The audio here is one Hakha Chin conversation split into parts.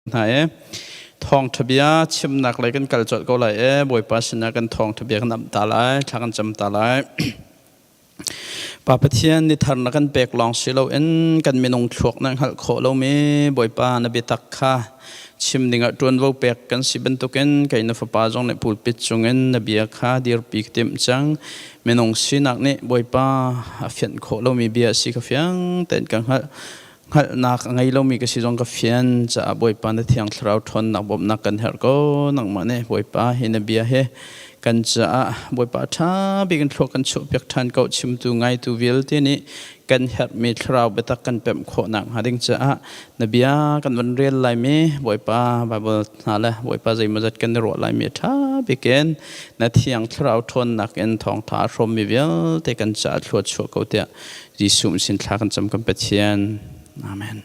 Hna e thawngtha bia chimnak lei kan kal colh ko lai e. Bawipa sinah kan thawngtha bia kan amh ta lai, thla kan cam ta lai. Pa Pathian, ni thar na kan pek lawng si loin kan minung thluak na hngalh khawh lomi Bawipa na biatak kha chim dingah ṭuanvo pek kan si bantukin kei na fapa zong nih pulpit cungin na bia kha dirpi ka timh cang. Minung sinak nih Bawipa a fianh khawh lomi bia a si kha fiang tein ka hngalh. Hngalhnak a ngei lomi ka si zong ka fian caah Bawipa, na Thiang Thlarau ṭhawnnak bawmhnak kan herh ko. Nangmah nih, Bawipa, hi na bia hi kan caah, Bawipa, ṭha bik in thlua kan chuahpiak ṭhan ko. Chimtu ngaitu vialte nih kan herhmi thlarau biatak kan pemh khawh nakhnga ding caah na bia kan van rel laimi, Bawipa, Baibal hna le, Bawipa, zeimawzat kan i ruah laimi a ṭha bik in na Thiang Thlarau ṭhawnnak in thawngṭha a hrawmmi vialte kan caah thlua chuah ko tiah Jesuh sin thla kan cam, kan Pathian. Amen.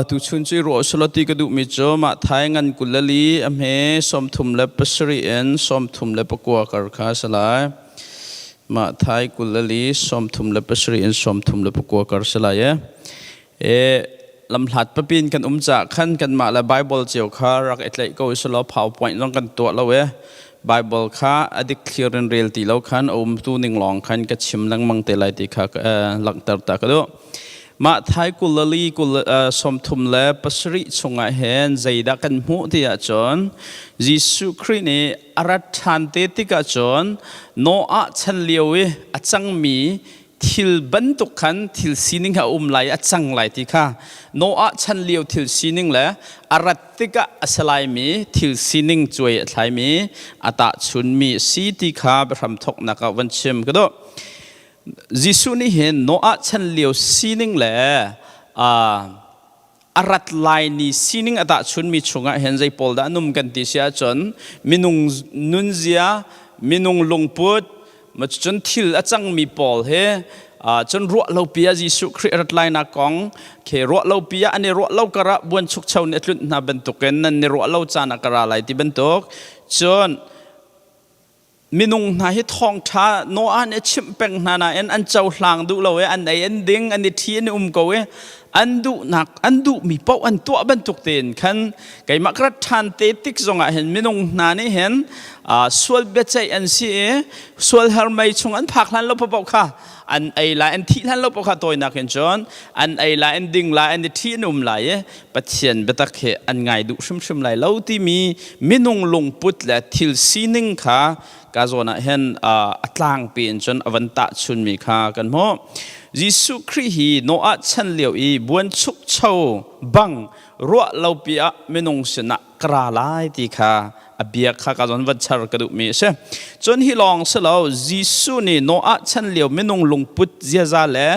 Tuchun cu ruah saloti ka duhmi cu mah thai ngan 24 a hme 37 in 39 kar kha salai. Mah thai 24 37 in 39 kar salai e. E lamhlat papin kan um ca khan kanmah le Bible cio kha rak i tlaih ko selaw PowerPoint zong kan tuah lo e. Bible kha a dik thlir in rel ti lo khan a umtu ning lawng khan ka chim lengmang te lai ti kha langhter ta ka duh. Mah thai 24 37 chungah hin zeidah kan hmuh ti ahcun, Jesuh Khrih nih a rat ṭhan te tikah cun Noah chan lio i a cangmi thil bantuk khan thil sining a um lai, a cang lai ti kha, Noah chan lio thil sining le a rat tikah a si laimi thil sining cuai a thlaimi, a tahchunmi si ti kha biahram thawknak ah van chim ka duh. Jesuh nih hin Noah chan lio sining le a rat lai ni sining a tahchunmi chungah hin zei pawl dah num kan ti si ahcun, minung nunzia, minung lungput, cun thil a cangmi pawl he, cun ruah lo pi ah Jesuh Khrih rat lainak kong khe, ruah lo pi ah an i ruah lo karah buanchukcho nih a tlunh hna bantukin nan ni ruah lo caan ah ka ra lai ti bantuk. Cun minung hna hi thawngṭha Noah nih a chimh peng hna nain an cohlang duh lo i an ei an ding, an i ṭhi, an i um ko i an duhnak, an duhmi paoh an tuah bantuk tein khan keimah ka rat ṭhan te tik zongah hin minung hna nih hin sual biaceih an si i sual har mei chung an phak hlan lo paoh kha an ei lai, an thih hlan lo paoh kha, tawinak in cun an ei lai, an ding lai, an i ṭhi, an um lai i Pathian biatak hi an ngai duh hrimhrim lai lo timi minung lungput le thil sining kha ka zawn ah hin a tlangpi in cun a van tahchunmi kha kan hmuh. Jesuh Khrih hi Noah chan lio i buanchukcho bang ruah lopi ah minung sinah ka ra lai ti kha a bia kha ka zon van char ka duhmi a si. Cun hi lawng si lo, Jesuh nih Noah chan lio minung lungput ziaza le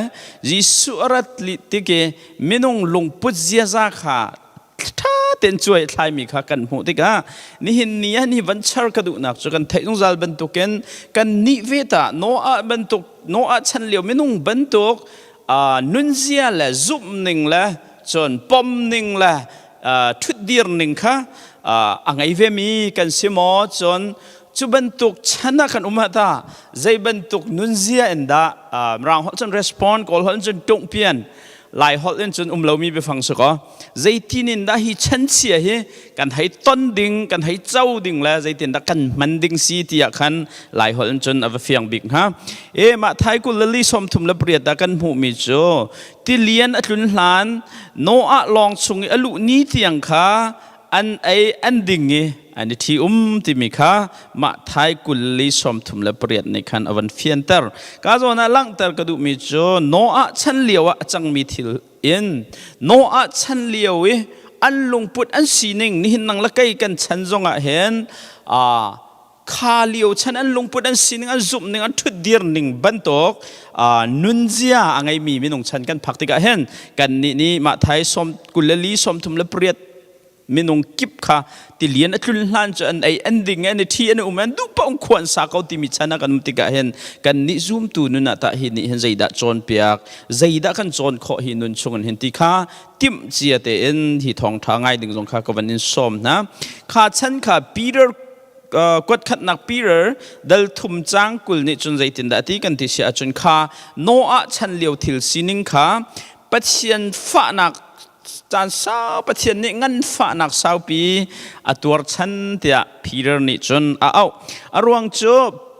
Jesuh a rat tik i minung lungput ziaza kha ṭha tein cuai thlaimi kha kan hmuh tikah, nihin ni ah ni van char ka duhnak cu, kan theih zungzal bantukin kan nih ve ta Noah bantuk, Noah chan lio minung bantuk nunzia le zumhning le cun pomning le ṭhutdir ning kha a ngei vemi kan si maw? Cun cu bantuk chan ah kan um ah ta zei bantuk nunzia in dah, Mirang holh cun respond, Kawl holh cun tungpian, Lai holh in cun um lomi biafang si kaw, zeitin in dah hi chanchia hi kan hei ton ding, kan hei co ding le zeitin dah kan hman ding si tiah khan Lai holh in cun a va fiang bik hnga. E mah thai 24 38 ah kan hmuhmi cu tilian a tlun hlan, Noah lawng chung i a luh ni tiang kha an ei an ding i an i ṭhi um timi kha mah thai 38 nih khan a van fianter. Ka zawn ah langhter ka duhmi cu, Noah chan lio ah a cangmi thil in Noah chan lio i an lungput, an sining, nihin nang le kei kan chan zongah hin kha lio chan an lungput, an sining, an zumhning, an ṭhutdir ning bantuk nunzia a ngeimi minung chan kan phak tikah hin kan nih nih mah thai sawm 24 38 minung kip kha tilian a tlun hlan cu an ei an ding, an i ṭhi, an i um, an duh paoh khua an sa ko timi chan ah kan um tikah hin kan nih zumtu nun ah tah hi nih hin zeidah cawnpiak, zeidah kan cawn khawh hi nun chungin hin ti kha timh cia tein hi thawngṭha ngai ding zong kha ka van in sawm hna. Kha chan kha Peter kuatkhatnak, Peter dal thum cang 20 nih cun zeitindah ti kan ti si ahcun, kha Noah chan lio thil sining kha Pathian fahnak. Caan sau Pathian nih nganfahnak saupi a tuar chan tiah Peter nih cun a auh. A ruang cu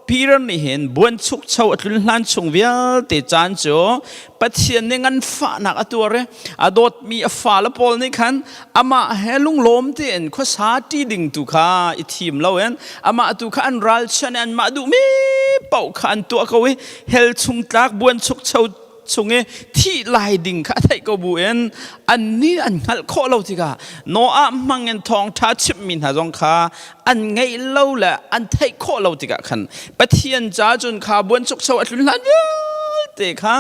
Peter nih hin buanchukcho a tlun hlan chung vialte caan cu Pathian nih nganfahnak a tuar i a dawtmi a fale pawl nih khan amah he lunglawm tein khuasa ṭi ding tu kha i thim loin amah tu kha an ralchan i anmah duhmi paoh kha an tuah ko i hell chung tlak buanchukcho chung i thih lai ding kha a theih ko bu in annih an hngalh khawh lo tikah Noah hmang in thawngṭha chimhmi hna zong kha an ngeih lo le an theih khawh lo tikah khan Pathian ca cun kha buanchukcho a tlun hlan vialte kha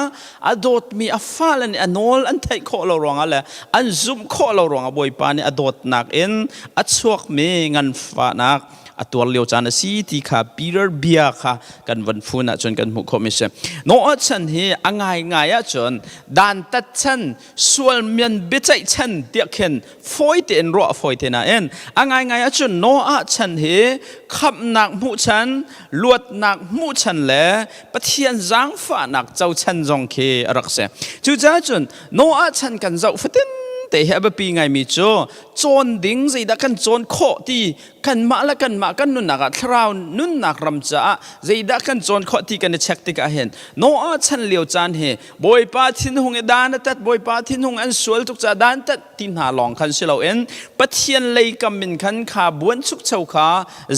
a dawtmi a fale nih a nawl an theih khawh lo ruangah le an zumh khawh lo ruangah Bawipa nih a dawtnak in a chuakmi nganfahnak a tuar lio caan a si ti kha Peter bia kha kan van fun ahcun kan hmuh khawhmi si. Noah chan hi a ngaingai ahcun dantat chan, sualmian biaceih chan tiah khin fawi tein ruah a fawi te nain a ngaingai ahcun Noah chan hi khamhnak hmuh chan, luatnak hmuh chan le Pathian zaangfahnak co chan zong khi a rak si. Cucaah cun Noah chan kan zoh fatin te hi a biapi ngaimi cu cawn ding zeidah kan cawn khawh ti kanmah le kanmah kan nunnak ah thlarau nunnak ram caah zeidah kan cawn khawh ti kan i check tikah hin Noah chan lio caan hi Bawipa thinhung i dan a tat Bawipa thinhung an sual tuk caah dan tat ti hna lawng khan si loin Pathian lei kam in khan kha buanchukcho kha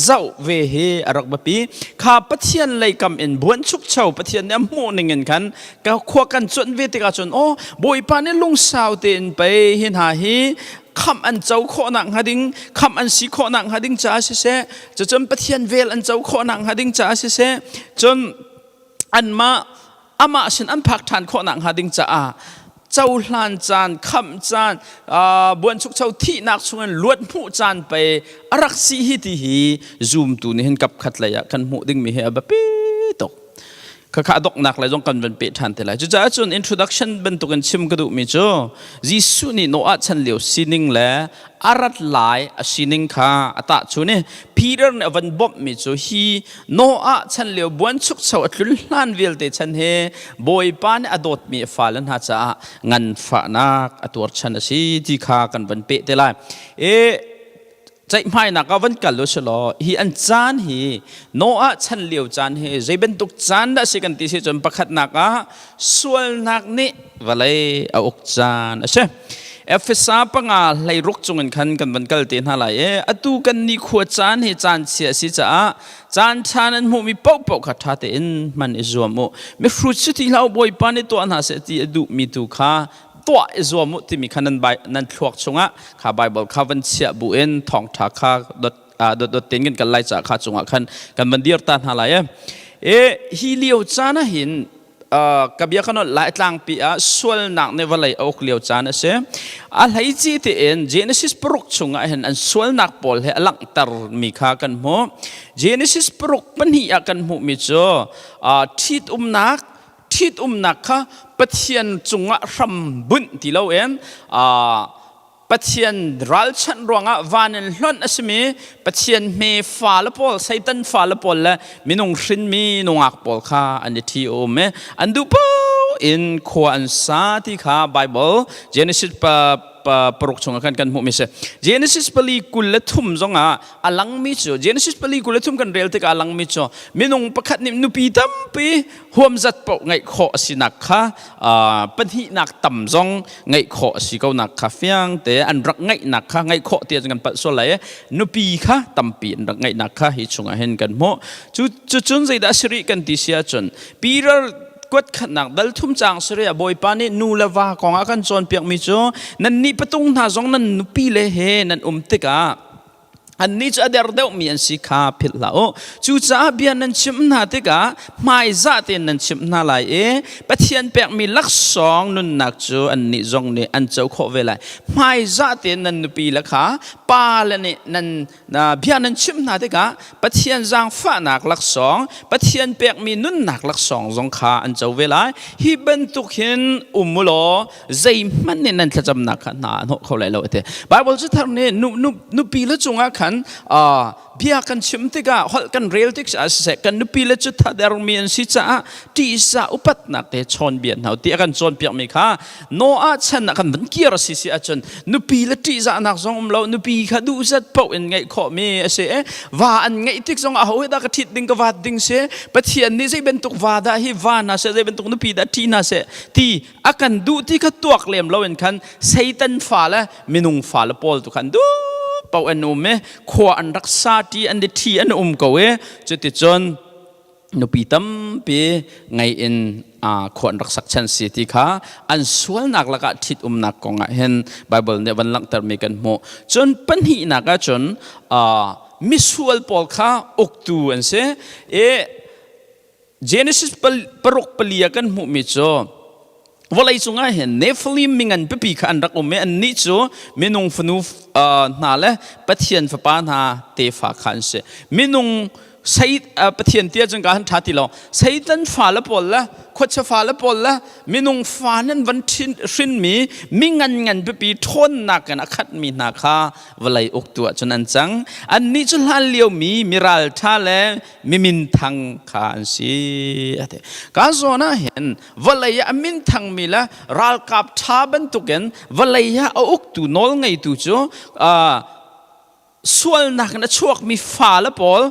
zoh ve hi a rak biapi kha Pathian lei kam in buanchukcho Pathian nih a hmuh ning in khan ka khua kan cuanh ve tikah cun aw Bawipa nih lungsau tein pei hi hna hi khamh an co khawhnak hnga ding khamh an si khawhnak hnga ding caah siseh cucun Pathian vel an co khawhnak hnga ding caah siseh cun anmah amah sin an phak ṭhan khawhnak hnga ding caah cohlan caan khamh caan buanchukcho thihnak chungin luat hmuh caan pei a rak si hi ti hi zumtu nih hin kap khat lei ah kan hmuh dingmi hi a biapi tuk. Khakha donghnak lai zong kan van peh ṭhan te lai. Cucaah cun introduction bantukin chim ka duhmi cu Jesuh nih Noah chan lio sining le a rat lai a sining kha a tahchun i Peter nih a van bawmhmi cu hi Noah chan lio buanchukcho a tlun hlan vialte chan hi Bawipa nih a dawtmi a fale hna caah nganfahnak a tuar chan a si ti kha kan van peh te lai. E ceihmainak ah van kal u si law hi an caan hi Noah chan lio caan hi zei bantuk caan dah si kan ti si cun pakhatnak ah sualnak nih vawlei a uk caan a si. Efesa panga hleiruk cungin khan kan van kal te hna lai i atu kan ni khua caan hi caan chia a si caah caan ṭha nan hmuhmi paohpaoh kha ṭha tein hman i zuam u. Mihrut si ti hlah u Bawipa nih tuah hna seh ti a duhmi tu kha tuah i zuam u timi kha nan, nan thluak chungah kha Bible kha van chiah bu in thawngṭha kha dot dot dot tein kan kal lai ca kha cungah khan kan van dir ta hna lai e hi lio caan ah hin ka bia kan lai tlangpi ah sualnak nih vawlei a uk lio caan a si a hleici tein Genesis paruk chungah hin an sualnak pawl he a langhter mi kha kan hmuh Genesis paruk pahnih ah kan hmuh mi cu ṭhitumnak ṭhitumnak kha Pathian cungah hram bunh ti loin Pathian ralchanh ruangah van in hlonh a simi Pathian hme fale pawl Satan fale pawl le minung hrinmi nungak pawl kha an i ṭhi um i an duh paoh in khua an sa ti kha Bible Genesis pa paruk chungah khan kan hmuhmi si. Genesis pali 23 zongah a langmi cu Genesis pali 23 kan rel tikah a langmi cu minung pakhat nih nupi tampi huamzat paoh ngeih khawh a sinak kha pahnihnak tam zong ngeih khawh a si ko nak kha fiang te an rak ngeihnak kha ngeih khawh ti kan palh sual lai nupi kha tampi an rak ngeihnak kha hi chungah hin kan hmuh cu cun zeidah a si rih kan ti si ahcun Peter kuat khatnak dal thum cang sari ah Bawipa nih nu le va kong ah kan cawnpiakmi cu nan nih patung hna zong nan nupi le he nan um tikah annih cu a der deuhmi an si kha philh hlah u. Cucaah bia nan chimh hna tikah hmaizah tein nan chimh hna lai i Pathian pekmi laksawng nunnak cu annih zong nih an co khawh ve lai. Hmaizah tein nan nupi le kha pa le nih nan bia nan chimh hna tikah Pathian zaangfahnak laksawng, Pathian pekmi nunnak laksawng zong kha an co ve lai. Hi bantuk hin um u law zeihmanh nih nan thlacamnak kha hna a hnawh kho lai lo a ti. Bible cu thar nih nu, nu, nupi le cungah khan. khan bia kan chim tikah, holh kan rel tik ah siseh, kan nupi le cu thadermi an si caah ṭihzah upatnak te chawn bia hna ti a kan cawnpiakmi kha Noah chan ah kan van kir a si si ahcun nupi le ṭihzahnak zong um lo, nupi kha duh zat paoh in ngeih khawhmi a si i va an ngeih tik zong ah ho dah ka ṭhit ding ka vat ding si, Pathian nih zei bantuk va dah hi va hna seh, zei bantuk nupi dah ṭhi hna seh ti a kan duh ti kha tuak lem loin khan Satan fa le minung fa le pawl tu khan duh paoh an um i khua an rak sa ṭi an i ṭhi an um ko i cuticun nupi tampi ngei in khua an rak sak chan si ti kha an sualnak lakah ṭhit umnak kong ah hin Bible nih van langhtermi kan hmuh. Cun pahnihnak ah cun misual pawl kha uktu an si i Genesis 6:4 ah kan hmuhmi cu vawlei cungah hin Nephilim mingan pipi kha an rak um i annih cu minung fanu hna le Pathian fapa hna tefa kha an si. Minung sei Pathian ti ahcun ka han ṭha ti lo. Satan fale pawl le khuachia fale pawl le minung fa nan van hrinmi mingan ngan pipi ṭhawnnak in a khatmi hna kha vawlei uktu ahcun an cang. Annih cu hlan liomi miral ṭha le mi minthang kha an si a ti. Ka zawn ah hin vawlei ah a minthangmi le ralkap ṭha bantukin vawlei ah a uktu nawl ngeitu cu sualnak in a chuakmi fale pawl,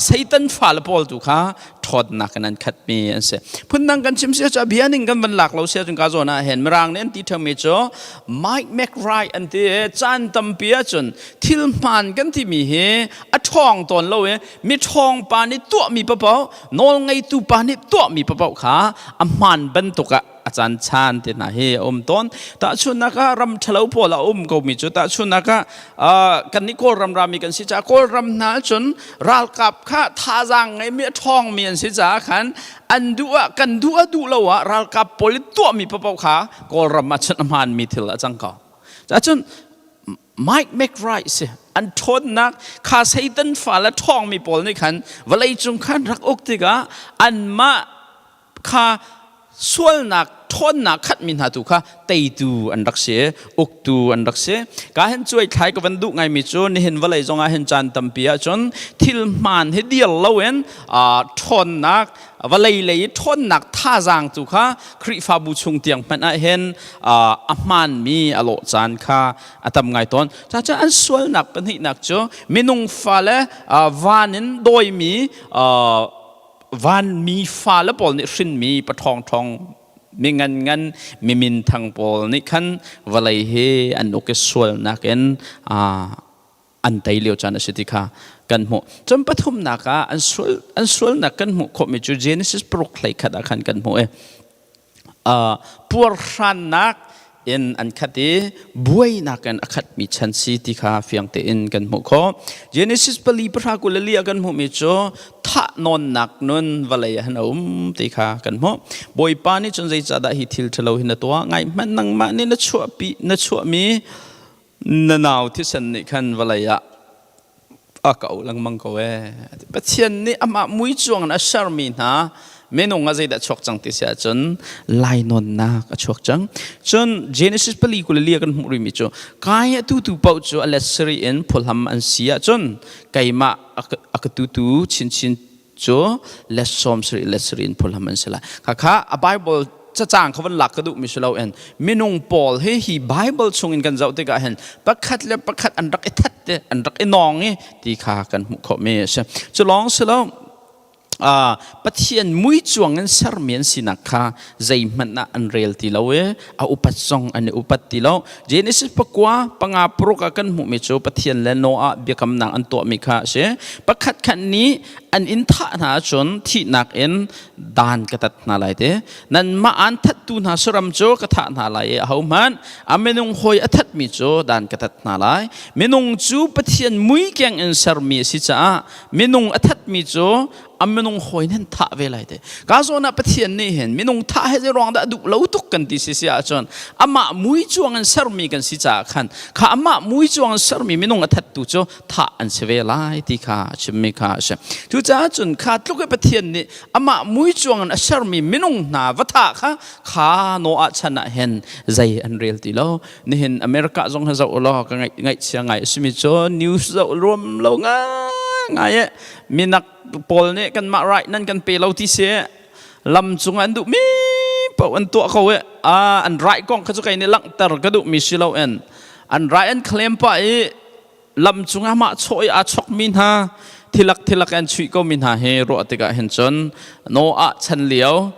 Satan fale pawl tu kha ṭhawnnak in an khatmi an si. Phundang kan chim si cu bia ning kan van lak lo si ahcun ka zawn ah hin Mirang nih an ti ṭheumi cu might make right an ti. Caan tampi ahcun thil hmaan kan timi hi a ṭhawng tawn lo i mi ṭhawng pa nih tuahmi paoh, nawlngeitu pa nih tuahmi paoh kha a hmaan bantuk ah a caan chan te hna hi a um tawn. Tahchunhnak ah ram ṭhalo pawl a um komi cu, tahchunhnak ah kan nih Kawlram rami kan si caah Kawlram hna cun ralkap kha thazaang ngeimi a ṭhawngmi an si caah khan an duh ah kan duh ah duh lo ah ralkap pawl i tuahmi paoh kha Kawlram ah cun a hmaanmi thil a cang ko. Cun might make right si an ṭhawnnak kha Satan fale ṭhawngmi pawl nih khan vawleicung khan rak uk tikah anmah kha sualnak ṭhawnnak khatmi hna tu kha teitu an rak si, uktu an rak si. Ka hen cuai thlai ka van duh ngaimi cu nihin vawlei zongah hin caan tampi ahcun thil hmaan hi dir loin ṭhawnnak vawlei lei i ṭhawnnak thazaang tu kha Khrihfabu chung tiang hmanh ah hin a hmaanmi a lawh caan kha a tam ngai tawn. Caah an sualnak pahnihnak cu minung fale van in dawimi vanmi fale pawl nih hrinmi paṭhawngṭhawng mi nganngan mi minthang pawl nih khan vawlei hi an uk i sualnak in an tei lio caan a si ti kha kan hmuh. Cun pathumnak ah an sual an sualnak kan hmuh khawhmi cu Genesis 6:31 ah khan kan hmuh i puarhrannak in an khat i buainak in a khatmi chan si ti kha fiang tein kan hmuh khawh. Genesis 4:24 ah kan hmuhmi cu thah nawnnak nun vawlei ah a um ti kha kan hmuh. Bawipa nih cun zeicahdah hi thil ṭhalo hi na tuah? Ngai hmanh, nangmah nih na chuahpi na chuahmi na nau thisen nih khan vawlei ah a ka auh lengmang ko ee. Pathian nih amah mui cuang in a sermi hna minung ah zeidah chuak cang ti si ahcun lainawnnak a chuak cang. Cun Genesis 4:24 kan hmuh rihmi cu kai a tutu paoh cu a let sarih in phuhlam an si ahcun keimah a ka tutu chinchin cu let 70 let sarih in phuhlam an si lai. Khakha a Bible cacang kha van lak ka duhmi si loin minung pawl hi hi Bible chungin kan zoh tikah hin pakhat le pakhat an rak i that te an rak i nawng i ti kha kan hmuh khawhmi a si. Cu lawng si lo, Pathian mui cuang in sermi an sinak kha zeihmanh ah an rel ti lo i a upat zong an i upat ti lo. Genesis 9:5-6 ah kan hmuhmi cu Pathian le Noah biakamnak an tuahmi kha a si. Pakhat khat nih an in thah hna ahcun thihnak in dan ka tat hna lai te. Nanmah aan thattu hna saram cu ka thah hna lai i ahohmanh a minung hawi a thatmi cu dan ka tat hna lai. Minung cu Pathian mui keng in sermi a si caah minung a thatmi cu A minung hawi nan thah ve lai te. Ka zawn ah Pathian nih hin minung thah he zei ruang dah duh lo tuk kan ti si si ahcun amah mui cuang in sermi kan si caah khan kha amah mui cuang in sermi minung a thattu cu thah an si ve lai ti kha a chimmi kha a si. Cucaah cun kha tluk i Pathian nih amah mui cuang in a sermi minung hna va thah kha kha Noah chan ah hin zei an rel ti lo. Nihin America zong hi zoh law ka ngaih ngaihchia ngai a simi cu news zoh ruam lo ngai ngai e minak pawl nih kanmah right nan kan pe lo ti si lam cung an duh mi paoh an tuah ko e an right kong kha cu kei nih langhter ka duh mi si lo in an right an claim pah i lam cungah mah chawh i aa chokmi hna thilak thilak an chuih komi hna hi ruah tikah hin cun Noah chan lio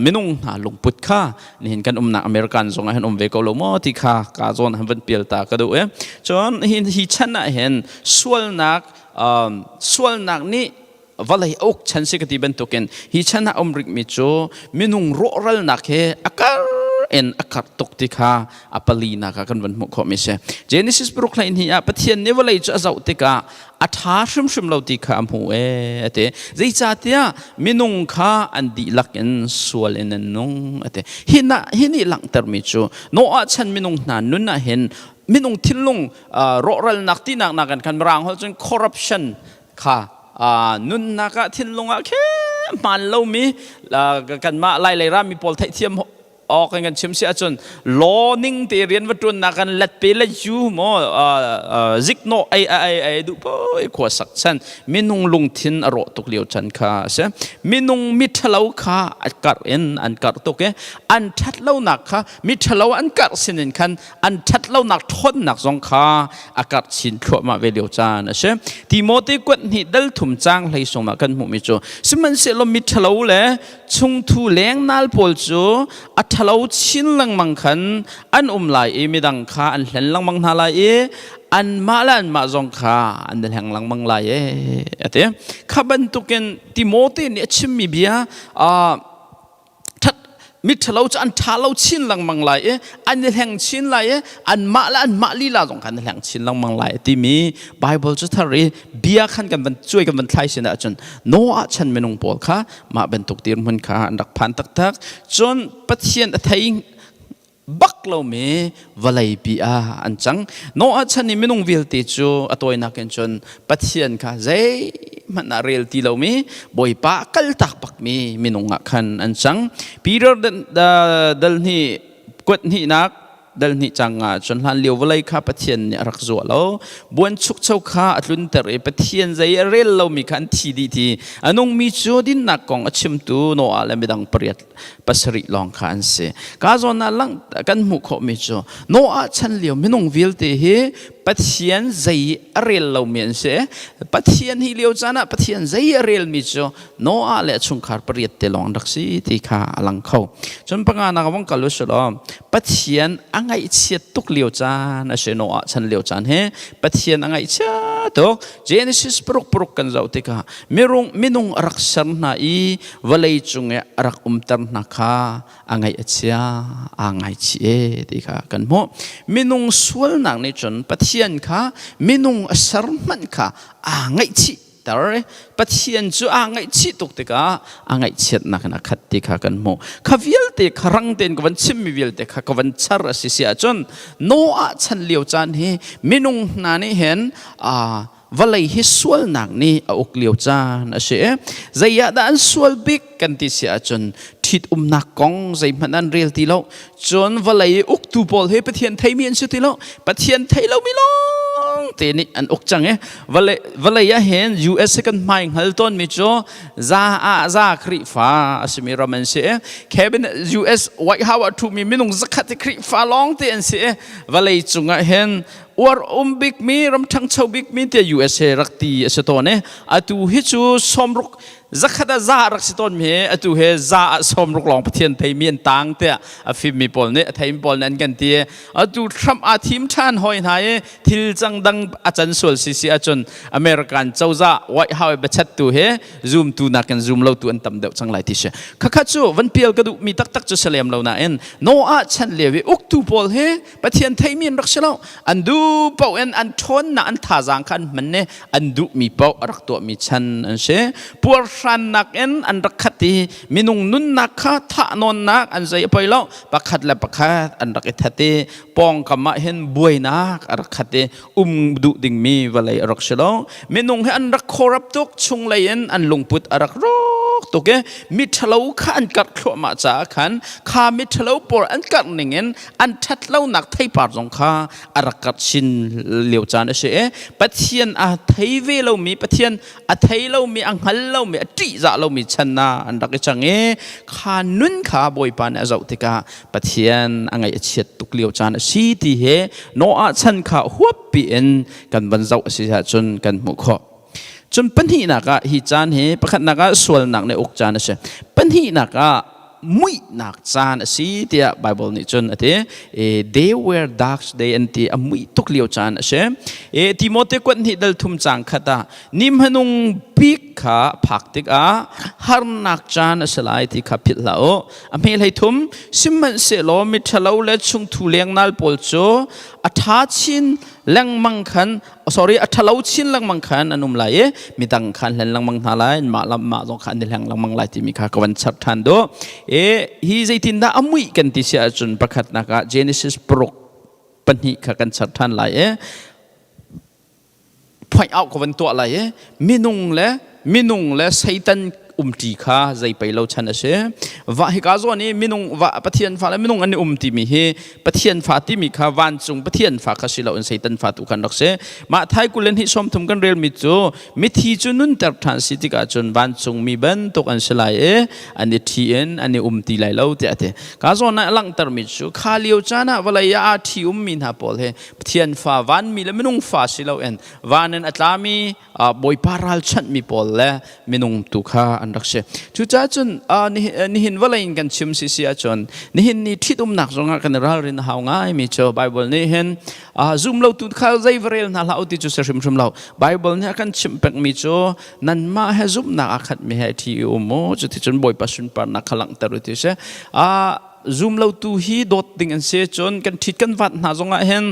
minung hna lungput kha nihin kan umnak American zong ah hin um ve ko lo maw ti kha ka zawn han van pial ta ka duh e cun hi hi chan ah hin sualnak sualnak nih vawlei a uk chan si ka ti bantukin hi chan ah um rikmi cu minung rawhralnak he a kar in a karh tuk ti kha a palinak ah kan van hmuh khawhmi si. Genesis paruk 12 ah Pathian nih vawlei cu a zoh tikah a ṭha hrimhrim lo ti kha a hmu e a ti. Zeicahtiah minung kha an dihlak in sual in an nung a ti. Hi na hi nih langhtermi cu Noah chan minung hna nun ah hin minung thinlung rawhralnak tinak nakin khan mirang holh cun corruption kha nunnak ah thinlung ah khe hmaan lomi kanmah lai lei rami pawl theihthiam awk in kan chim si ahcun law ning te rian va ṭuannak kan let pe le yu maw zikno ai ai ai duh poi khua sak chan minung lungthin a rawh tuk lio chan kha a si. Minung miṭhalo kha a karh in an karh tuk i an ṭhat lonak kha miṭhalo an karh sinin khan an ṭhat lonak ṭhawnnak zong kha a karh chin thluahmah ve lio caan a si. Timote kuat hnih dal thum caang hlei sungah kan hmuhmi cu sihmanhsehlaw miṭhalo le chungthu lengnal pawl cu a ṭhalo chin lengmang khan an um lai i midang kha an hlen lengmang hna lai i anmah le anmah zong kha an i hleng lengmang lai e a ti. Kha bantukin Timote nih a chimmi bia miṭhalo cu an ṭha lo chin lengmang lai i an i hleng chin lai i anmah le anmah lila zong khan an hleng chin lengmang lai timi Bible cu thar i bia khan kan van cuai kan van thlai sin ahcun Noah chan minung pawl kha mah bantuk dirhmun kha an rak phan taktak. Cun Pathian a thei bak lomi vawleipi ah an cang. Noah chan i minung vialte cu a tawinak in cun Pathian kha zeihmanh ah rel ti lomi Bawipa kaltak bakmi minung ah khan an cang. Peter dal hnih kuat hnihnak dal hnih cang ah cun hlan lio vawlei kha Pathian nih a rak zuah lo. Buanchukcho kha a tlunter i Pathian zei a rel lomi kha an thi dih ti. A nungmi cu dinnak kong a chimtu Noah le midang pariat pasarih lawng kha an si. Ka zawn ah lang kan hmuh khawhmi cu Noah chan lio minung vialte hi Pathian zei a rel lomi an si. Pathian hi lio caan ah Pathian zei a relmi cu Noah le a chungkhar pariat te lawng an rak si ti kha a lang kho. Cun panganak vong kal usih law Pathian a ngaihchiat tuk lio caan a si. Noah chan lio caan hi Pathian a ngaihchia tuk. Genesis paruk paruk kan zoh tikah mirung minung a rak ser hna i vawlei cung i a rak umter hna kha a ngaih a chia aa ngaichih e ti kha kan hmuh. Minung sualnak nih cun Pathian kha minung a ser hmanh kha aa ngaihchih ter. Pathian cu aa ngaihchih tuk tikah a ngaihchiatnak in a khat ti kha kan hmuh. Kha vialte kha rang tein ka van chimmi vialte kha ka van char a si si ahcun Noah chan lio caan hi minung hna nih hin vawlei hi sualnak nih a uk lio caan a si. Zei ah dah an sual bik kan ti si ahcun ṭhitumnak kong zeihmanh an rel ti lo. Cun vawlei uktu pawl hi Pathian theimi an si ti lo. Pathian thei lomi lawng te nih an uk cang i vawlei vawlei ah hin US kan hmai hngal tawnmi cu za ah za Khrihfa a simi ram an si i cabinet US White House ah ṭhumi minung zakhat hi Khrihfa lawng te an si i vawlei cungah hin uar um bikmi ram ṭhangcho bikmi tiah USA rak ti a si tawn i atu hi cu sawmruk zakhat ah za rak si tawn mi hi atu he za ah sawmruk lawng Pathian theimi an tang tiah a fimmi pawl nih a theimi pawl nih an kan ti. Atu Trump aa thim ṭhan hoi hna i thil cang dang a can sual si si ahcun American cozah White House biachattu he zoomtu nakin zoom lotu an tam deuh cang lai ti si. Khakha cu van pial ka duhmi taktak cu si lem lo nain Noah chan lio i uktu pawl hi Pathian theimi an rak si lo. An duh paoh in an ṭhawnnak an thazaang kha an hman i an duhmi paoh a rak tuahmi chan an si. Puarhrang. Puarhrannak in an rak khat i minung nunnak kha thahnawnnak an zei a poi lo, pakhat le pakhat an rak i that i pawngkam ah hin buainak a rak khat i um duh dingmi vawlei a rak si lo. Minung hi an rak corrupt tuk, chunglei in an lungput a rak rawk tuk i miṭhalo kha an karh thluahmah caah khan kha miṭhalo pawl an karh ning in an ṭhatlonak theipar zong kha a rak karh chin lio caan a si i Pathian a thei ve lomi, Pathian a thei lomi, a hngal lomi, a ṭihzah lomi chan ah an rak i cang i kha nun kha Bawipa nih a zoh tikah Pathian a ngaih a chiat tuk lio caan a si ti he Noah chan kha huappi in kan van zoh a si ahcun kan hmuh khawh. Cun pahnihnak ah hi caan hi pakhatnak ah sualnak nih uk caan a si. Pahnihnak ah muihnak caan a si tiah Bible nih cun a ti. They were dark day an ti a muih tuk lio caan a si. Timote kuat hnih dal thum caang khat ah ni hmanung bik kha phak tikah harnak caan a si lai ti kha philh hlah u. A hme hlei thum sihmanhsehlaw miṭhalo le chungthu lengnal pawl cu a ṭha chin lengmang khan sorry a ṭhalo chin lengmang khan an um lai i midang kha an hlen lengmang hna lai mah lam mah zong kha an i hleng lengmang lai timi kha ka van chap ṭhan duh. E hi zeitindah a muih kan ti si ahcun pakhatnak ah Genesis 6:2 kha kan chap ṭhan lai i point out ka van tuah lai i minung le Satan umṭi kha zei pei lo chan a si. Va hika zawn i minung va Pathian fa le minung an i um timi hi Pathian fa timi kha vancung Pathian fa kha si loin Satan fa tu khan rak si. Mah thai 22:30 kan relmi cu mithi cu nunter ṭhan si tikah cun vancung mi bantuk an si lai i an i ṭhi in an i um ti lai lo tiah a ti. Ka zawn ah langhtermi cu kha lio caan ah vawlei ah aa ṭhi ummi hna pawl hi Pathian fa vanmi le minung fa si loin van in a tlami Bawipa ralchanhmi pawl le minung tu kha an rak si. Cucaah cun nihin vawlei in kan chim si si ahcun nihin ni ṭhitumnak zongah kan i ralrin a hau ngaimi cu Bible nih hin zum lo tu kha zei va rel hna hlah u ti cu si hrimhrim lo. Bible nih a kan chimh pekmi cu nanmah he zumhnak aa khatmi he ṭhi i um u cuticun Bawipa sunparnak kha langhter u ti si. Zum lotu hi dawt ding an si cun kan ṭhit kan vat hna zongah hin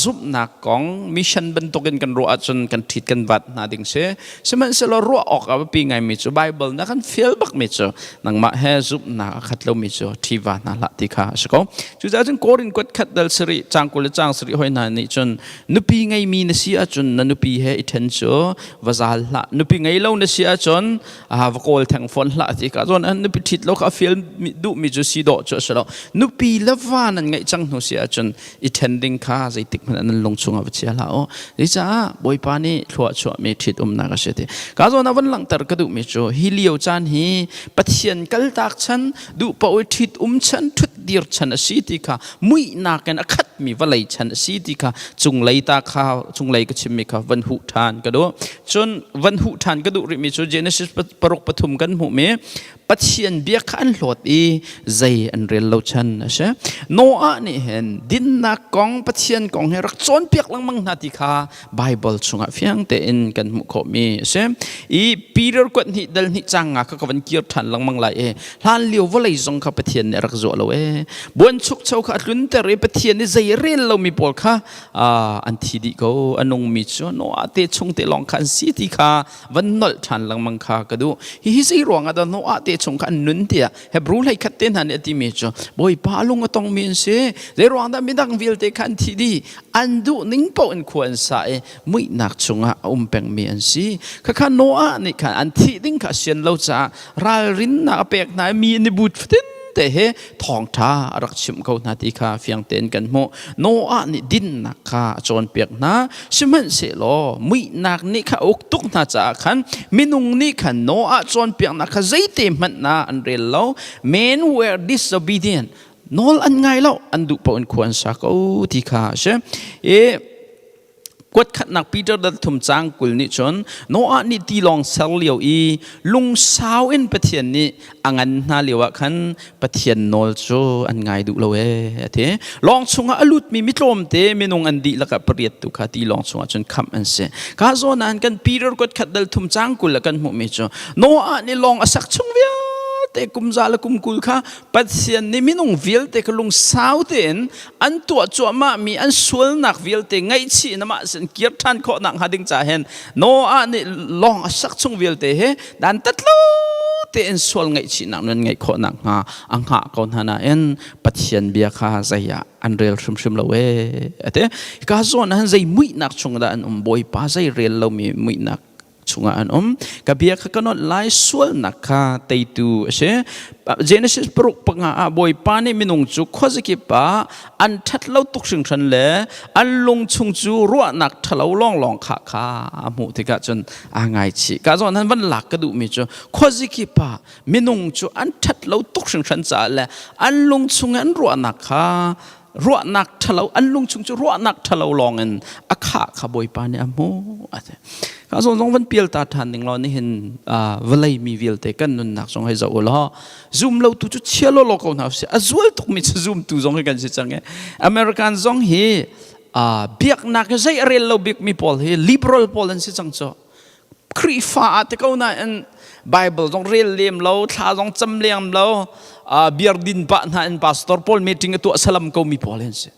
zumhnak kong mission bantukin kan ruah ahcun kan ṭhit kan vat hna ding si. Sihmanhsehlaw ruah awk a biapi ngaimi cu Bible na kan fial bakmi cu nangmah he zumhnak a khat lomi cu ṭhi va hna hlah ti kha a si ko. Cucaah cun Korin kuat khat dal sarih caang 20 le caang 7 hoi hna nih cun nupi ngeimi na si ahcun na nupi he i ṭhen cu va zal hlah, nupi ngei lo na si ahcun va kawl theng fawn hlah ti ka zawn an nupi ṭhit lo kha a fial duhmi cu si dawh cu a si lo. Nupi le va nan ngeih cang hnu si ahcun i ṭhen ding kha zeitik hmanh nan lung chungah va chia hlah u. Zeicah Bawipa nih thlua chuahmi ṭhit umnak a si ti ka zawn ah van langhter ka duhmi cu hi lio caan hi Pathian kaltak chan, duh paoh i ṭhit um chan, ṭhut dir chan a si ti kha, muihnak in a khatmi vawlei chan a si ti kha cunglei ta kha cunglei ka chimmi kha van huh ṭhan ka duh. Cun van huh ṭhan ka duh rihmi cu Genesis 6:3 kan hmuhmi Pathian bia kha an hlawt i zei an rel lo chan a si. Noah nih hin dinnak kong, Pathian kong hi rak cawnpiak lengmang hna ti kha Bible chungah fiang tein kan hmuh khawhmi a si. I Peter kuat hnih dal hnih caang nga kha ka van kir ṭhan lengmang lai i hlan lio vawlei zong kha Pathian nih a rak zuah lo ee. Buanchukcho kha a tlunter i Pathian nih zei rel lomi pawl kha an thi dih ko. A nungmi cu Noah te chung te lawng kha an si ti kha van nolh ṭhan lengmang kha ka duh. Hihi zei ruangah dah Noah te chung kha an nun tiah Hebrew hlei khat te hna nih a timi cu Bawipa lung a tongmi an si. Zei ruang dah midang vialte kha an thih dih? An duh ning paoh in khua an sa i muihnak chungah a um pengmi an si. Khakha Noah nih khan an thih ding kha a sian lo caah ralrinnak a pek hna i mi an i but fatin te he thawngṭha a rak chimh ko hna ti kha fiang tein kan hmuh. Noah nih dinnak kha a cawnpiak hna. Sihmanhsehlaw muihnak nih kha a uk tuk hna caah khan minung nih khan Noah cawnpiaknak kha zeite hmanh na an rel lo. Men were disobedient. Nawl an ngai lo, an duh paoh in khua an sa ko ti kha a si. I Kuatkhatnak Peter dal thum caang 20 nih cun Noah nih tilawng ser lio i lungsau in Pathian nih a ngan hna lio ah khan Pathian nawl cu an ngai duh lo ee a ti. Lawng chungah a lutmi mi tlawmte minung an dihlak ah pariat tu kha tilawng chungah cun khamh an si. Ka zawn ah kan Peter kuatkhat dal thum caang 20 ah kan hmuhmi cu Noah nih lawng a sak chung vialte. vialte kum za le kum 20 kha Pathian nih minung vialte kha lungsau tein an tuah cuahmah mi an sualnak vialte ngaihchih in amah sin kir ṭhan khawh nak hnga ding ca hin Noah nih lawng a sak chung vialte hi dan tatlo tein sual ngaihchihnak nan ngeih khawh nak hnga a hngah ko hna nain Pathian bia kha zei ah an rel hrimhrim lo ee ate ka zawn ah zei muihnak chung dah an um? Bawipa zei rel lomi muihnak chungah an um. Ka bia kha ka nolh lai, sualnak kha teitu a si. Genesis 6:5 ah Bawipa nih minung cu khuazakip ah an ṭhat lo tuk hringhran le an lung chung cu ruahnak ṭhalo lawnglawng kha kha a hmuh tikah cun aa ngaichih. Ka zawn han van lak ka duhmi cu khuazakip ah minung cu an ṭhat lo tuk hringhran caah le an lung chung an ruahnak kha ruahnak ṭhalo, an lung chung cu ruahnak ṭhalo lawng in a khah kha Bawipa nih a hmuh a ti. Ka zawn zong van pial ta ṭhan ning law nihin vawlei mi vialte kan nunnak zong hei zoh u law, zum lo tu cu chia lawlaw ko hna usih, a zual tukmi cu zumtu zong hi kan si cang i American zong hi biaknak hi zei a rel lo bikmi pawl hi liberal pawl an si cang cu. Khrihfa ah te ko nain Bible zong rel lem lo, thla zong cam lem lo, beer din pah hna in pastor pawl meeting a tuah salam ko mi pawl an si.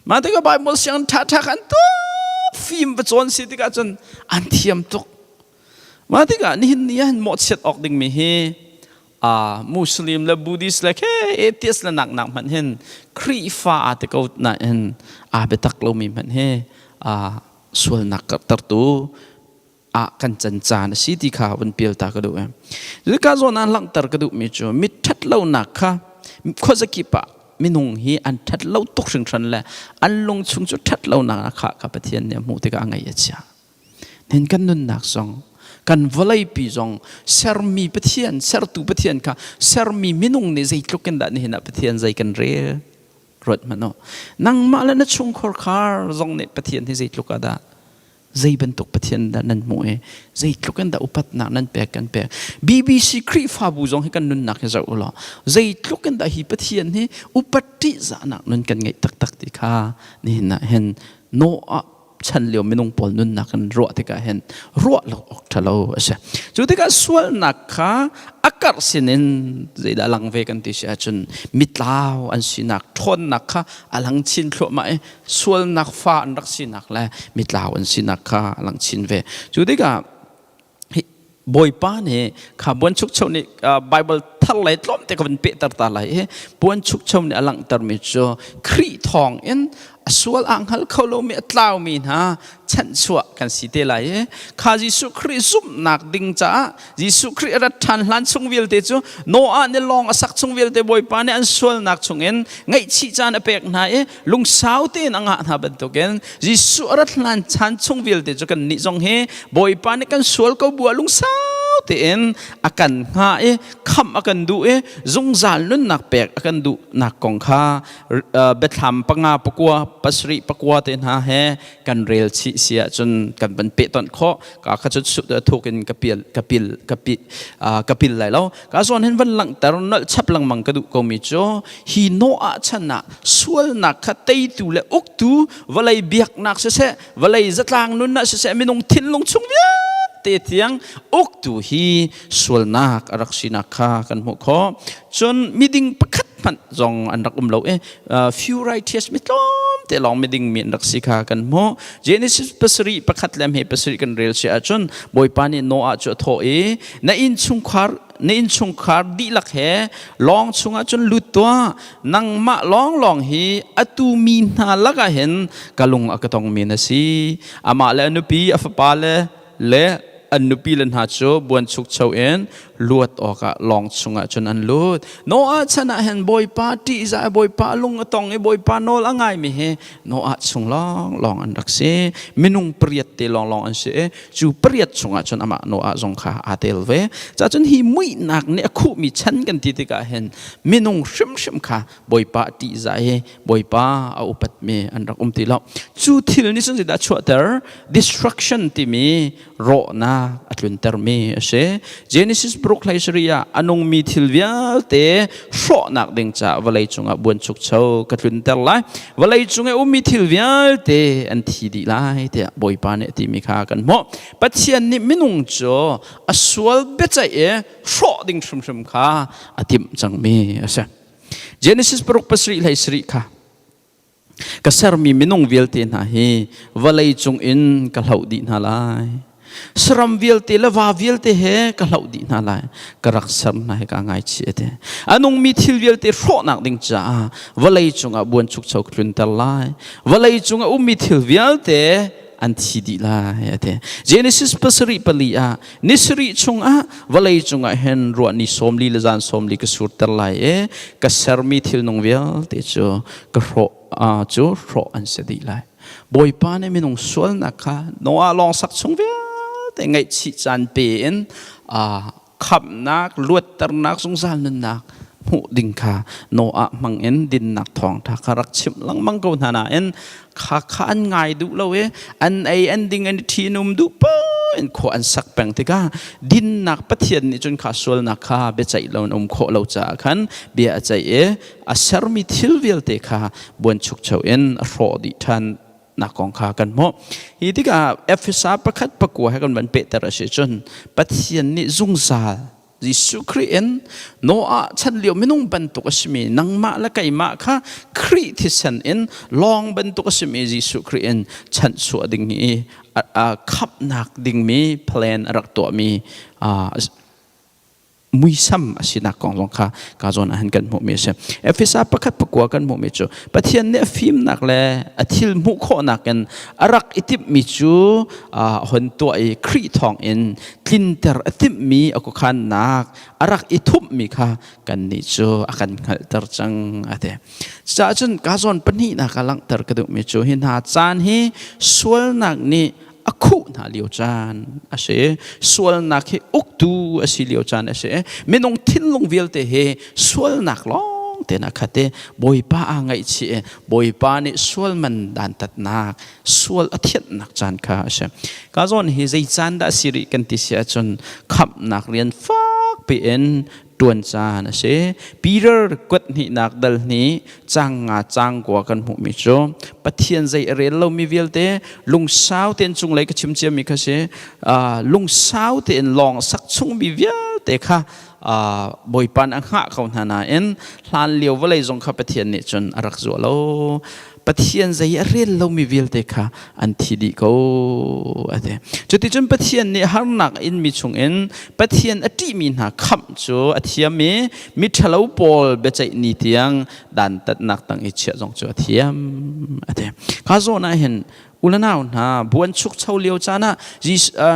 Mah tikah Bible siang ṭha ṭha kan tuk, fim va cawn si tikah cun an thiam tuk. Mah tikah nihin ni ah mawhchiat awk dingmi hi Muslim le Buddhist le khe atheist le nak nak hmanh hin Khrihfa aa te ko nain aa biatak lomi hmanh hi sualnak karhtertu ah kan can caan a si ti kha vun pial ta ka duh. Ka zawn ah langhter ka duhmi cu mit ṭhat lonak kha khuazakip ah minung hi an ṭhat lo tuk hringhran le an lung chung cu ṭhat lonak a khah kha Pathian nih a hmuh tikah a ngaih a chia. Nen kan nunnak zong, kan vawleipi zong, sermi Pathian, sertu Pathian kha sermi minung nih zeitluk in dah nihin ah Pathian zei kan rel? Ruat hmanh u. Nangmah le na chungkhar khar zong nih Pathian hi zeitluk ah dah, zei bantuk Pathian dah nan hmuh i zeitluk in dah upatnak nan pek kan pek? BBC Khrihfabu zong hi kan nunnak hi zoh u law, zeitluk in dah hi Pathian hi upat ṭihzahnak nun kan ngeih taktak ti kha nihin ah hin Noah chan lio minung pawl nunnak kan ruah tikah hin ruah lo awk ṭhalo a si. Cu tikah sualnak kha a karh sinin zeidah lang ve kan ti si ahcun mitlau an sinak ṭhawnnak kha a lang chin thluahmah i sualnak fa an rak sinak le mitlau an sinak kha a lang chin ve. Cu tikah Bawipa nih kha buanchukcho nih, Bible thar lei tlawmte ka van pehter ta lai i, buanchukcho nih a langhtermi cu Khrih thawng in a sual aa hngal kho lomi, a tlaumi hna chanhchuah kan si te lai i kha Jesuh Khrih zumhnak ding caah Jesuh Khrih a rat ṭhan hlan chung vialte cu Noah nih lawng a sak chung vialte Bawipa nih an sualnak chungin ngaihchih caan a pek hna i lungsau tein a ngah hna bantukin Jesuh a rat hlan chan chung vialte cu kannih zong hi Bawipa nih kan sual ko bu ah lungsau tein a kan hngah i khamh a kan duh i zungzal nunnak pek a kan duhnak kong kha Biathlam 5 9 7 9 te hna he kan rel chih si ahcun kan van pehtonh khawh. Ka kha cu thuk in ka pil ka pil ka pi ka pil lai lo. Ka zawn hin van langhter nolh chap lengmang ka duh komi cu hi Noah chan ah sualnak kha teitu le uktu, vawlei biaknak siseh, vawlei zatlang nun ah siseh, minung thinlung chung vialte tiang uktu hi sualnak a rak sinak kha kan hmuh khawh. Cun miding pakhat hmanh zong an rak um lo i few righteous, mi tlawmte lawng miding mi an rak si kha kan hmuh. Genesis 7:1 le 7 kan rel si ahcun Bawipa nih Noah cu a thawh i, na innchungkhar na innchungkhar dihlak he lawng chungah cun lut tuah. Nangmah lawnglawng hi atu mi hna lakah hin ka lung a ka tongmi na si. Amah le a nupi, a fapa le an nupi le hna cu buanchukcho in luat awkah lawng chungah cun an lut. Noah chan ah hin Bawipa ṭihzah, Bawipa lung a tong i Bawipa nawl a ngaimi hi Noah chung lawnglawng an rak si. Minung pariat te lawnglawng an si i cu pariat chungah cun amah Noah zong kha aa tel ve. Cacun hi muihnak nih a khuhmi chan kan ti tikah hin minung hrimhrim kha Bawipa a ṭihzah i Bawipa a upatmi an rak um ti lo. Cu thil nih cun zeidah a chuahter? Destruction timi. rawhnak a tluntermi a si. Genesis paruk hlei sarih ah a nungmi thil vialte hrawhnak ding caah vawlei cungah buanchukcho ka tlunter lai. Vawlei cung i ummi thil vialte an thi dih lai tiah Bawipa nih a timi kha kan hmuh. Pathian nih minung cu a sual biaceih i hrawh ding hrimhrim kha a timh cangmi a si. Genesis paruk pasarih hlei sarih kha ka sermi minung vialte hna hi vawlei cung in ka hloh dih hna lai. Saram vialte le va vialte he ka hloh dih hna lai. Ka rak ser hna hi ka ngaichih a ti. A nungmi thil vialte hrawhnak ding caah vawlei cungah buanchukcho ka tlunter lai. Vawlei cung a ummi thil vialte an thi dih lai a ti. Genesis pasarih pali ah ni sarih chungah vawlei cungah hin ruah ni 40 le zan 40 ka surter lai i ka sermi thilnung vialte cu ka hrawh cu hrawh an si dih lai. Bawipa nih minung sualnak kha Noah lawng sak chung vialte ngaihchih caan pe in khamhnak, luatternak, zungzal nunnak hmuh ding kha Noah hmang in dinnak thawngṭha kha rak chimh lengmang ko hna nain kha kha an ngai duh lo i an ei an ding an i ṭhi an um duh in khua an sak peng tikah dinnak Pathian nih cun kha sualnak kha biaceih lo in um khawh lo caah khan bia a ceih i a sermi thil vialte kha buanchukcho in a hrawh dih ṭhan nak kong kha kan hmuh. Hi tikah Efesa pakhat pakua he kan van pehter a si cun Pathian nih zungzal Jesuh Khrih in Noah chan lio minung bantuk a simi nangmah le keimah kha Khrih thisen in lawng bantuk a simi Jesuh Khrih in chanhchuah ding i khamhnak dingmi plan a rak tuahmi muisam a sinak kong zong kha ka zawn ah hin kan hmuhmi a si. Efesa pakhat pakua kan hmuhmi cu Pathian nih a fimnak le a thil hmuh khawhnak in a rak i timhmi cu hon tuah i Khrih thawng in tlinter a timhmi a khuakhannak a rak i thumhmi kha kannih cu a kan hngalhter cang a ti. Cucaah cun ka zawn pahnihnak ah langhter ka duhmi cu hi hna caan hi sualnak nih a khuh hna lio caan a si. Sualnak hi uktu a si lio caan a si. Minung thinlung vialte hi sualnak lawng tein a khat i Bawipa aa ngaihchih i Bawipa nih sual man dantatnak, sual a thianhnak caan kha a si. Ka zawn hi zei caan dah a si rih kan ti si ahcun khamhnak rian fak piin ṭuan caan a si. Peter kuat hnihnak dal hnih cang nga cang kua kan hmuhmi cu Pathian zei a rel lomi vialte lungsau tein cunglei ka chim ciami kha si lungsau tein lawng sak chungmi vialte kha Bawipa nih a hngah ko hna nain hlan lio vawlei zong kha Pathian nih cun a rak zuah lo. Pathian zei a rel lomi vialte kha an thi dih ko a ti. Cuticun Pathian nih harnak inmi chungin Pathian a ṭihmi hna khamh cu a thiam i miṭhalo pawl biaceih ni tiang dantatnak tang i chiah zong cu a thiam a ti. Kha zawn ah hin ulanau hna buanchukcho lio caan ah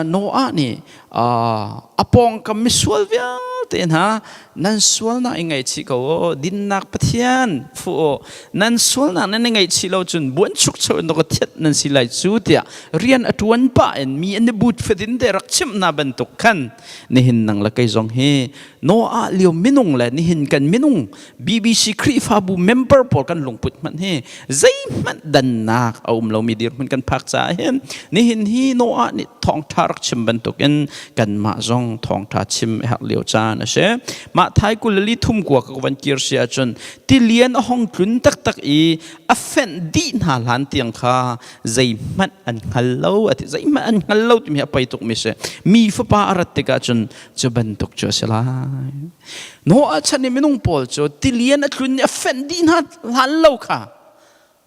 Noah nih a pawngkam misual vialte hna nan sualnak i ngaihchih ko u dinnak Pathian fuh u nan sualnak nan i ngaihchih lo cun buanchukcho in ka thiat nan si lai cu tiah rian a ṭuan pah in mi an i but fatin te rak chimh hna bantuk khan nihin nang le kei zong hi Noah lio minung le nihin kan minung BBC Khrihfabu member pawl kan lungput hmanh hi zeihmanh dannak a um lomi dirhmun kan phak caah hin nihin hi Noah nih thawngṭha rak chim bantukin kanmah zong thawngṭha chim a herh lio caan a si. Mah thai 23 kua ka van kir si ahcun tilian a hong tlun taktak i a fenh dih hna hlan tiang kha zeihmanh an hngal lo a ti zeihmanh an hngal lo timi hi a poi tukmi si. Mi fapa a rat tikah cun cu bantuk cu a si lai. Noah chan i minung pawl cu tilian a tlun i a fenh dih hna hlan lo kha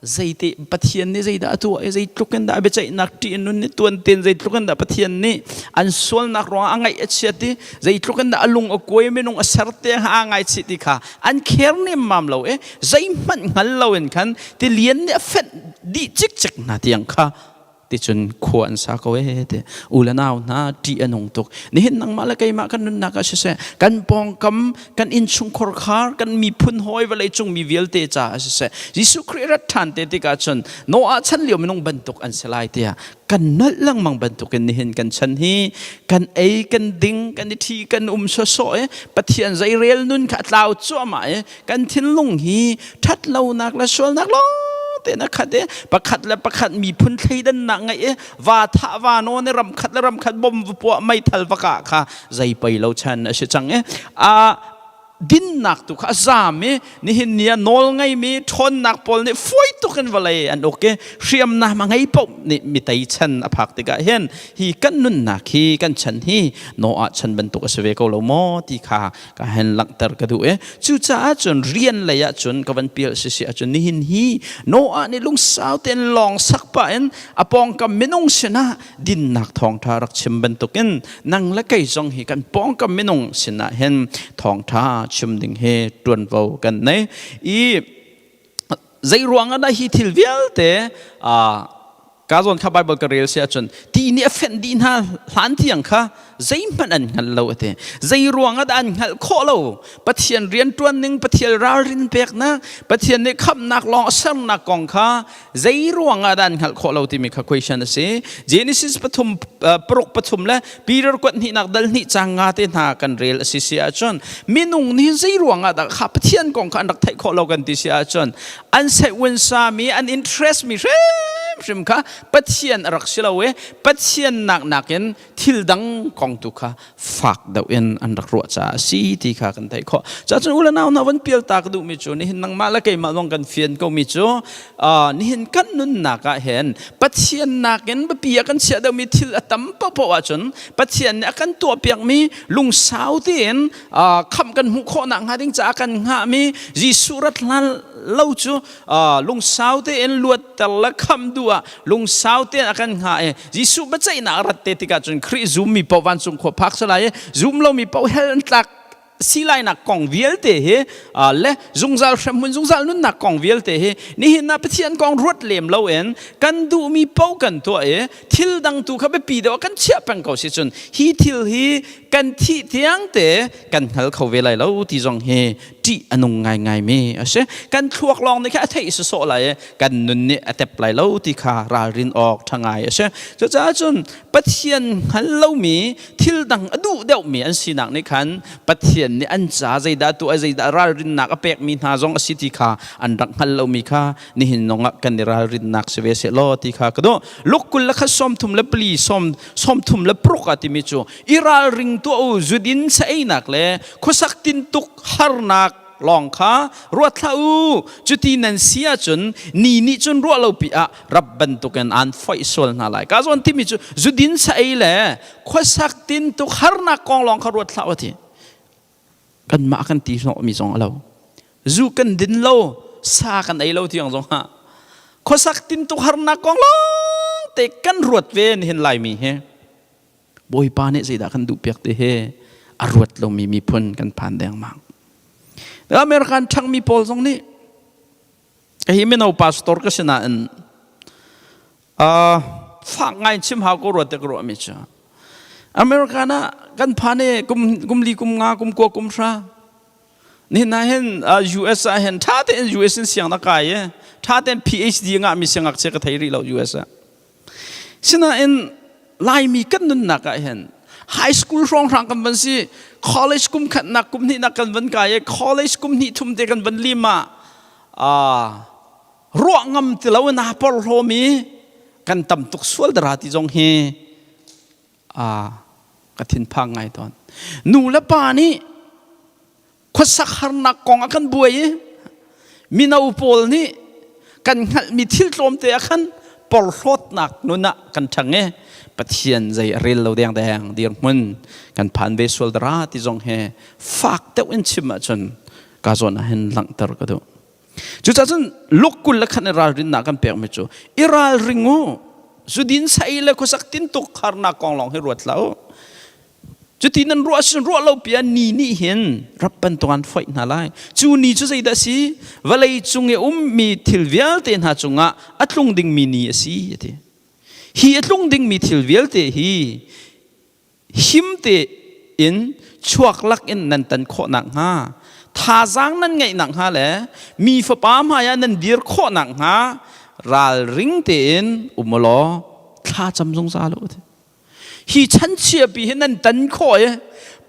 zeite Pathian nih zeidah a tuah i zeitluk in dah a biaceihnak ṭih nun nih tuan tein zeitluk in dah Pathian nih an sualnak ruangah a ngaih a chiat i zeitluk in dah a lung a kuai minung a ser te aa ngaichih ti kha an kher nemmam lo i zeihmanh hngal loin khan tilian nih a fenh dih cikcek hna tiang kha ticun khua an sa ko ee ti u le nau hna ṭih a nung tuk nihin nangmah le keimah kan nunnak ah siseh kan pawngkam kan innchungkhar khar kan miphun hawi vawlei cung mi vialte caah siseh Jesuh Khrih rat ṭhan te tikah cun Noah chan lio minung bantuk an si lai tiah kan nolh lengmang bantukin nihin kan chan hi kan ei kan ding kan i ṭhi kan um sawsawh i Pathian zeirel nun kha a tlau cuahmah i kan thinlung hi ṭhatlonak le sualnak lawng. tein a khat i pakhat le pakhat miphun thleidannak ngeih i va thah va nawn i ram khat le ram khat bom va puah meithal va kah kha zei pei lo chan a si cang i a dinnak tu kha a zaam i nihin ni ah nawl ngeimi ṭhawnnak pawl nih fawi tuk in vawlei an uk i hriamnam a ngei paoh nih mi tei chan a phak tikah hin hi kan nunnak hi kan chan hi Noah chan bantuk a si ve ko lo maw ti kha ka hen langhter ka duh i cucaah cun rian lei ah cun ka van pial sisi ahcun nihin hi Noah nih lungsau tein lawng sak pah in a pawngkam minung sinah dinnak thawngṭha rak chim bantukin nang le kei zong hi kan pawngkam minung sinah hin thawngṭha chim ding hi ṭuanvo kan nei i zei ruang ah dah hi thil vialte ka zawn kha Bible ka rel si ahcun ti nih a fenh dih hna hlan tiang kha zeihmanh an hngal lo ati zei ruang ah dah an hngalh khawh lo Pathian rianṭuan ning Pathian ralrin peknak Pathian nih khamhnak lawng a sernak kong kha zei ruang ah dah an hngalh khawh lo timi kha question a si Genesis pathum paruk pathum le Peter kuat hnihnak dal hnih cang nga te hna kan rel a si si ahcun minung nih zei ruang ah dah kha Pathian kong kha an rak theih khawh lo kan ti si ahcun an seihwinsa mi an interest mi hrimhrim kha Pathian a rak si lo i Pathian nak nakin thil dang kong tu kha fak deuh in an rak ruah caah a si ti kha kan theih khawh. Cacun u le nau hna van pial ta ka duhmi cu nihin nangmah le keimah zong kan fian komi cu nihin kan nunnak ah hin Pathian nakin biapi ah kan chiah deuhmi thil a tam paohpaoh ahcun Pathian nih a kan tuahpiakmi lungsau tein khamh kan hmuh khawh nakhnga ding caah kan hngahmi Jesuh rat hlan lo cu lungsau tein luatter le khamh duh ah lungsau tein a kan hngah i Jesuh biaceihnak a rat te tikah cun Khrih zummi paoh vancung khua phak si lai i zum lomi paoh hell an tlak si lainak kong vialte hi le zungzal hremhmun zungzal nunnak kong vialte hi nihin ah Pathian kong ruat lem loin kan duhmi paoh kan tuah i thil dang tu kha biapi deuh ah kan chiah peng ko si cun hi thil hi kan thih tiang te kan hngal kho ve lai lo ti zong hi ṭih a nung ngaingaimi a si. Kan thluak lawng nih kha a theih sawsawh lai i kan nun nih a tep lai lo ti kha ralrin awk ṭha ngai a si. Cucaah cun Pathian hngal lomi thil dang a duh deuhmi an sinak nih khan Pathian nih an ca zeidah tuah zeidah ralrinnak a pekmi hna zong a si ti kha an rak hngal lomi kha nihin zongah kan i ralrinnak si ve seh law ti kha ka duh. Luk 20 le khat 34 sawm 36 a timi cu i ralring tuah u zudin sa einak le khuasak tintuk harnak lawng kha ruat hlah u cuti nan si ahcun ni nih cun ruah lo pi ah rap bantukin aan foih sual hna lai ka zawn timi cu zudin sa ei le khuasak tintuk harnak kong lawng kha ruat hlah u ti kanmah kan ti hnawhmi zong a lo zu kan din lo sa kan ei lo tiang zong ah khuasak tintuk harnak kong lawng te kan ruat ve nihin laimi hi Bawipa nih zeidah kan duhpiak ti hi a ruat lomi miphun kan phan dengmang. American ṭhangmi pawl zong nih hi mino pastor ka si nain fak ngai chim hau ko ruat te ka ruahmi cu American ah kan phan i kum kum li kum nga kum kua kum hra nihin ah hin US ah hin ṭha tein US in siang na kai i ṭha tein PhD ngahmi siangngakchia ka thei rih lo US ah Sinain Laimi kan nunnak ah hin high school hrawnghrang kan van si college kum khatnak kum hnihnak kan van kai i college kum hnih thum te kan van lim ah ruah ngam ti lo in aa porhlawmi kan tam tuk sual dara ti zong hi ka thinphang ngai tawn. Nu le pa nih khuasak harnak kong ah kan buai i mino pawl nih kan hngalhmi thil tlawmte ah khan porhlawtnak nun ah kan ṭhang i Pathian zei a rel lo dengdeng dirhmun kan phan ve sual dara ti zong he fak deuh in chim ahcun ka zawn ah hin langhter ka duh. Cucaah cun luk 20 le khat i ralrinnak kan pekmi cu i ralring u zudin sai le khuasak tintuk harnak kong lawng hi ruat hlah u. Cuti nan ruah sin ruah lo pia ni nih hin rap bantuk an foih hna lai. Cu ni cu zeidah a si? Vawlei cung i ummi thil vialte hna cungah a tlung dingmi ni a si, a ti. Hi a tlung dingmi thil vialte hi him tein chuak lak in nan tan khawh nakhnga, thazaang nan ngeih nakhnga le mi fapa hmaiah nan dir khawh nakhnga ralring tein um u law thla cam zungzal u, a ti. Hi chanchia pi hi nan tan khawh i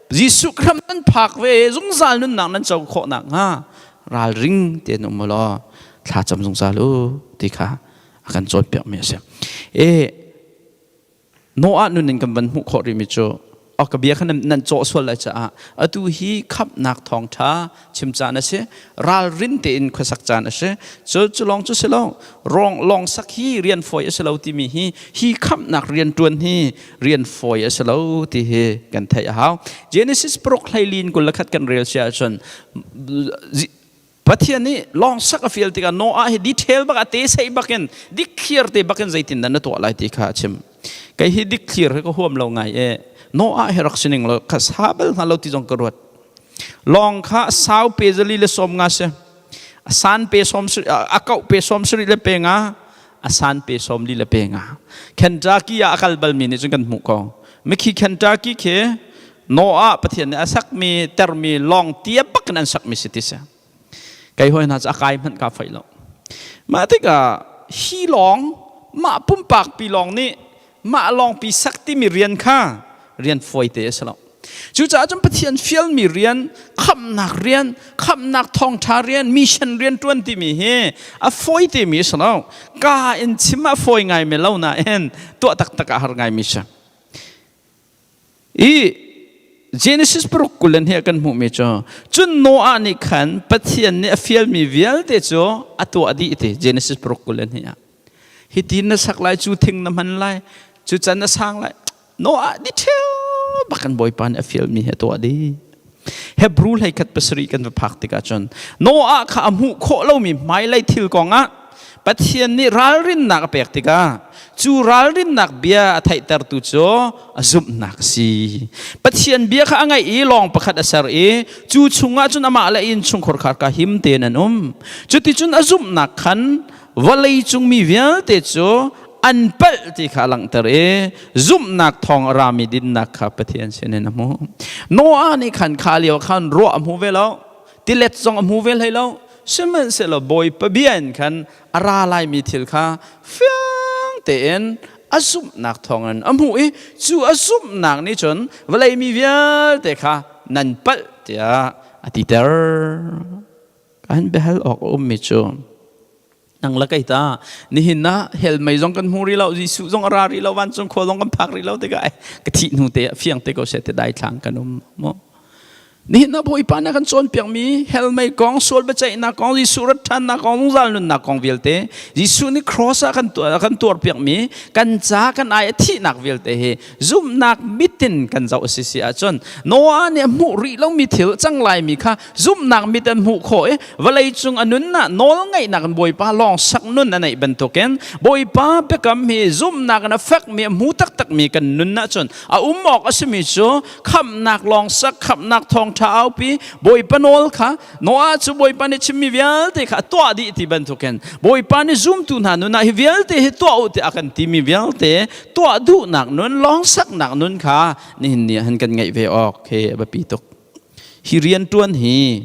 Jesuh Khrih nan phak ve zungzal nunnak nan co khawh nakhnga ralring tein um u law. Thla cam zungzal u ti kha a kan cawnpiakmi a si. E Noah nun in kan van hmuh khawh rihmi cu ka bia kha nan cawh sual lai caah atu hi khamhnak thawngṭha chim caan a si, ralrin tein khuasak caan a si. Cu cu lawng cu si lo, rong lawng sak hi rian fawi a si lo timi hi hi khamhnak rian ṭuan hi rian fawi a si lo ti hi kan theih a hau. Genesis paruk hleilin 21 kan rel si ahcun Pathian nih lawng sak a fial tikah Noah hi detail bak a te sei bakin dikthliar te bakin zeitin dah na tuah lai ti kha a chim. Kei hi dikthliar hi ka huam lo ngai e. Noah hi rak sining lo kha sa bal hnga lo ti zong ka ruat. Lawng kha sau pe zali le 50 si. A san pe sawm a kauh pe 70 le pe nga, a san pe 40 le pe nga. Kentucky ah a kal balmi nih cun kan hmuh ko. Mikhi Kentucky khi Noah Pathian nih a sakmi termi lawng tia bak in an sakmi si ti si. Kei hoi hna cu a kai hmanh ka faih lo. Mah tikah hi lawng mah pumpak pi lawng nih mah lawng pi sak timi rian kha rian fawi te a si lo. Cucaah cun Pathian fialmi rian, khamhnak rian, khamhnak thawngṭha rian, mission rian ṭuan timi hi a fawi timi a si lo. Ka in chim a fawi ngai mi lo nain tuah taktak ah har ngai mi si. I Genesis paruk 20 he kan hmuhmi cu cun Noah nih khan Pathian nih a fialmi vialte cu a tuah dih ti Genesis paruk 22 ah. Hitin na sak lai, cu thing na hman lai, cu can na sang lai. Noah detail bak in Bawipa nih a fialmi he a tuah dih. Hebrew 11:7 kan va phak tikah cun Noah kha a hmuh khawh lomi hmailei thil kongah Pathian nih ralrinnak a pek tikah cu ralrinnak bia a theihtertu cu a zumhnak a si. Pathian bia kha a ngaih i lawng pakhat a ser i cu chungah cun amah le innchungkhar kha ka him tein an um. Cuticun a zumhnak khan vawlei cung mi vialte cu an palh ti kha a langhter i zumhnak thawng a rami dinnak kha Pathian sinin a hmuh. Noah nih khan kha lio khan ruah a hmu ve lo, tilet zong a hmu ve hlei lo. Sihmanhsehlaw Bawipa bia in khan a ra laimi thil kha fiang tein a zumhnak thawngin a hmuh i cu a zumhnak nih cun vawlei mi vialte kha nan palh tiah a titer. Kan biahal awk a ummi cu nang le kei ta nihin ah hell mei zong kan hmu rih lo, Jesuh zong a ra rih lo, vancung khua zong kan phak rih lo tikah ka thih hnu te ah fiang te ko seh ti daithlang kan um maw? Nihin ah Bawipa nih a kan cawnpiakmi hell mei kong, sual biaceihnak kong, Jesuh rat ṭhannak kong, zungzal nunnak kong vialte, Jesuh nih cross ah kan kan tuarpiakmi kan ca kan ai a thihnak vialte hi zumhnak mit in kan zoh a si si ahcun Noah nih a hmuh rih lomi thil cang laimi kha zumhnak mit an hmuh khawh i vawlei cung a nun ah nawl ngeihnak in Bawipa lawng sak nun a neih bantukin Bawipa biakam hi zumhnak in a fekmi a hmu taktakmi kan nun ahcun a um awk a simi cu khamhnak lawng sak, khamhnak thawngṭha aupi, Bawipa nawl kha Noah cu Bawipa nih chimmi vialte kha a tuah dih ti bantukin Bawipa nih zumtu hna nun ah hi vialte hi tuah u tiah a kan timi vialte tuah duhnak nun, lawng saknak nun kha nihin ni ah hin kan ngeih ve awk hi a biapi tuk. Hi rianṭuan hi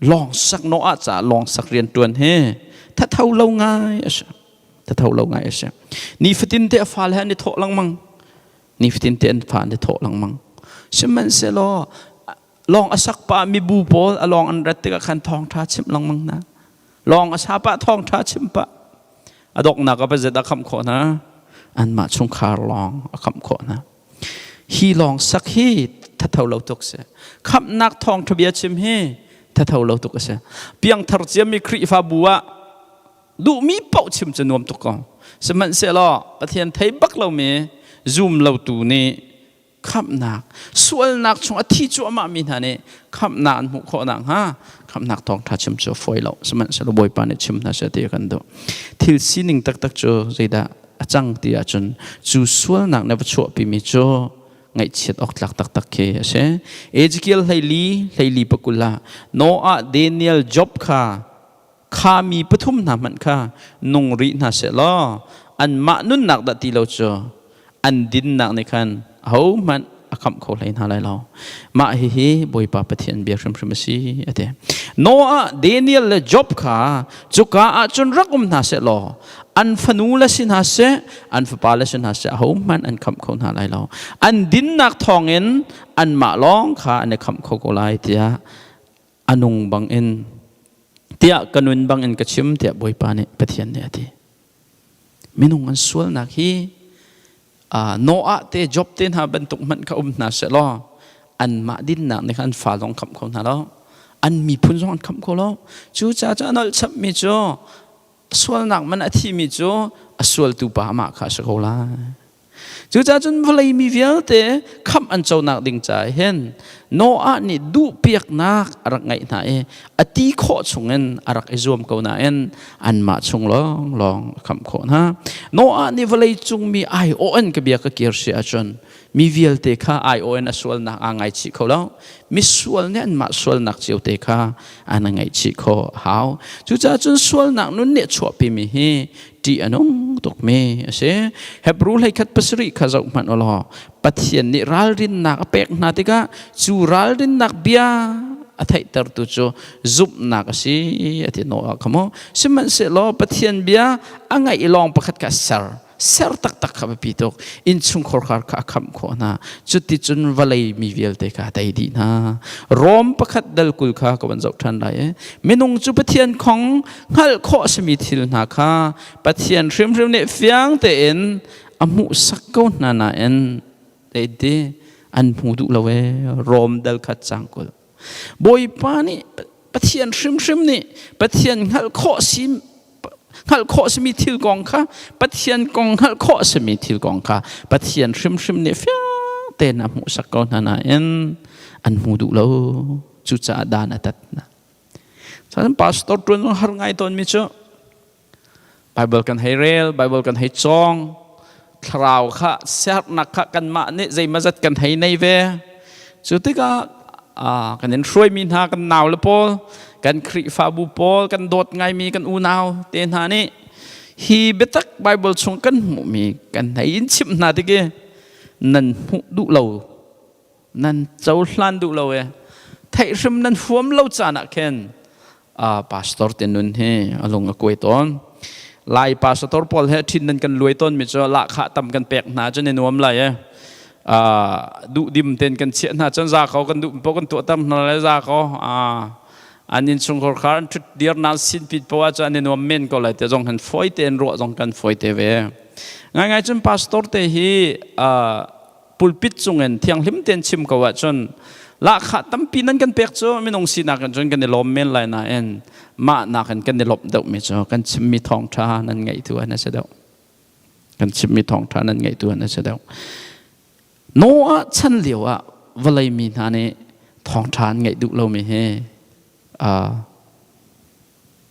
lawng sak Noah caah lawng sak rianṭuan hi thatho lo ngai a si. Thatho lo ngai a si. Nifatin te a fale he an i thawh lengmang. Nifatin te an fa an i thawh lengmang. Sihmanhsehlaw lawng a sak pah mibu pawl a lawng an rat tikah khan thawngṭha chimh lengmang hna. Lawng a sa pah thawngṭha chimh pah. A donghnak ah pazet a khamh khawh hna. Anmah chungkhar lawng a khamh khawh hna. Hi lawng sak hi thatho lo tuk si. Khamhnak thawngṭha bia chim hi thatho lo tuk a si. Piangthar ciami Khrihfabu ah duhmi paoh chim cu nuam tuk ko. Sihmanhsehlaw Pathian thei bak lomi zum lotu nih khamhnak sualnak chung a thi cuahmah mi hna nih khamhnak an hmuh khawh nakhnga khamhnak thawngṭha chim cu a fawi lo. Sihmanhsehlaw Bawipa nih chim hna seh ti kan duh. Thil sining taktak cu zeidah a cang ti ahcun cu sualnak nih a va chuahpimi cu ngaihchiat awk tlak taktak khi a si. Ezekiel 14 24 ah Noah, Daniel, Job kha kha mi pathum hna hmanh kha nung rih hna seh law anmah nunnak dah ti lo cu an dinnak nih khan ahohmanh a khamh kho hlei hna lai lo. Mah hihi Bawipa Pathian bia hrimhrim a si a ti. Noah, Daniel le Job kha cuka ah cun rak um hna seh law an fanu le si hna seh, an fapa le si hna seh ahohmanh an khamh kho hna lai lo. An dinnak thawngin anmah lawng kha an i khamh kho ko lai tiah a nung bangin. Tiah ka nun bangin ka chim tiah Bawipa nih Pathian nih a ti. Minung an sualnak hi Noah te Job te hna bantuk hmanh kha um hna sehlaw anmah dinnak nih khan an fa zong khamh kho hna lo. An miphun zong an khamh kho lo. Cucaah cu a nolh chapmi cu sualnak man a thimi cu a sualtu pa amah kha a si ko lai. Cucaah cun vawlei mi vialte khamh an conak ding caah hin Noah nih duhpiaknak a rak ngeih hna i a ti khawh chungin a rak i zuam ko nain anmah chung lawnglawng a khamh khawh hna. Noah nih vawlei cung mi aiawh in ka bia ka kir si ahcun mi vialte kha aiawh in a sualnak aa ngaichih kho lo. Misual nih anmah sualnak cio te kha an ngaihchih khawh a hau. Cucaah cun sualnak nun nih a chuahpimi hi ṭih a nung tukmi a si. Hebru hleikhat pasarih kha zoh hmanh u law Pathian nih ralrinnak a pek hna tikah cu ralrinnak bia a theihtertu cu zumhnak a si a ti Noah kha mu. Sihmanhsehlaw Pathian bia a ngaih i lawng pakhat kha a ser. Ser taktak kha biapi tuk. Innchungkhar kha a khamh khawh hna. Cuticun vawlei mi vialte kha a tei dih hna. Rom pakhat dal 20 kha ka van zoh ṭhan lai i minung cu Pathian khong hngalh khawh a simi thil hna kha Pathian hrimhrim nih fiang tein a hmuhsak ko hna nain ti an hmu duh lo ee. Rom dal khat cang 20. Bawipa nih Pathian hrimhrim nih Pathian hngalh khawh si hngalh khawh simi thil kong kha Pathian kong hngalh khawh simi thil kong kha Pathian hrimhrim nih fiang tein a hmuhsak ko hna nain an hmu duh lo. Cucaah dan a tat hna. Cun pastor ṭuan zong har ngai tawnmi cu Bible kan hei rel, Bible kan hei cawng, thlarau kha sernak kha kanmah nih zeimazat kan hei nei ve. Cu tikah kan in hruaimi hna kan nau le pawl, kan Khrihfabu pawl, kan dawt ngaimi kan unau te hna nih hi biatak Bible chung kan hmuhmi kan hei in chimh hna tik i nan hmuh duh lo nan cohlan duh lo e theih hrim nan huam lo caan ah khin pastor te nun hi a lung a kuai tawn. Lai pastor pawl he thin nan kan luai tawn mi cu lahkhah tam kan pek hna cun i nuam lai e. Duh dim ten kan chiah hna cun za ko kan duh po kan tuah tam hna lai za ko. An inn chungkhar khar an thut dir na sin pit po ah cun an i nuam men ko lai te zong han foi te in ruah zong kan foi te ve. Ngai ngai cun pastor te hi pulpit cungin thianghlim tein chim ko ahcun lahkhah tampi nan kan pek cu minung sinak in cun kan i lawm men lai nain mah nakin kan i lawmh deuhmi cu kan chimmi thawngṭha nan ngaih tu an a si deuh. Kan chimmi thawngṭha nan ngaih tu an a si deuh. Noah chan lio ah vawlei mi hna nih thawngṭha an ngaih duh lomi hi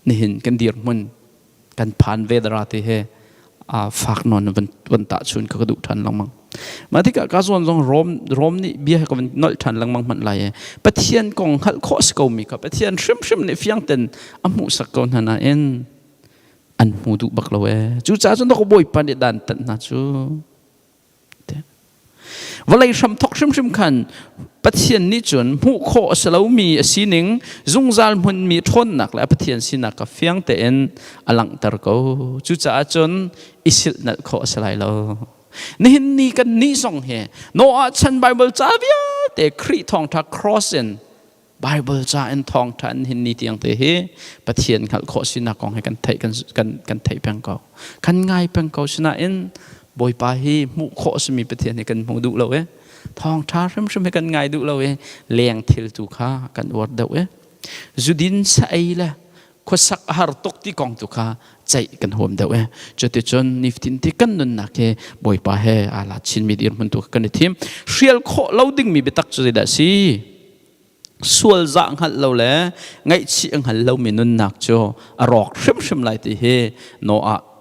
nihin kan dirhmun kan phan ve dara ti he fak nawn van van tahchun ka ka duh ṭhan lengmang. Mah tikah ka zawn zong Rom Rom nih bia he ka van nolh ṭhan lengmang hmanh lai e. Pathian kong hngalh khawh si ko mi kha Pathian hrimhrim nih fiang ten a hmuhsak ko hna nain an hmu duh bak lo e. Cucaah cun ka Bawipa nih dan tanh hna cu. Vawlei hramthok hrimhrim khan Pathian nih cun hmuh khawh a si lomi a sining zungzal hmunmi ṭhawnnak le a Pathian sinak kha fiang tein a langhter ko. Cucaah cun i silhnalh khawh a si lai lo. Nihin ni kan nih zong hi Noah chan Bible ca vialte Khrih thawngṭha cross in Bible ca in thawngṭha in hin ni tiang te hi Pathian hngalh khawh sinak kong hi kan theih kan kan kan theih peng ko. Kan ngai peng ko sinain Bawipa hi hmuh khawh simi Pathian hi kan hmu duh lo e. Thawngṭha hrimhrim hi kan ngai duh lo e. Leng thil tu kha kan uar deuh e. Zudin sa ei le khuasak a har tuk ti kong tu kha ceih kan huam deuh e. Cuticun nifatin ti kan nunnak hi Bawipa he aa la chinmi dirhmun tu kan i thim. Hrial khawh lo dingmi biatak cu zeidah a si? Sual zah hngalh lo le ngaihchih a hngal lomi nunnak cu a rawk hrimhrim lai ti hi Noah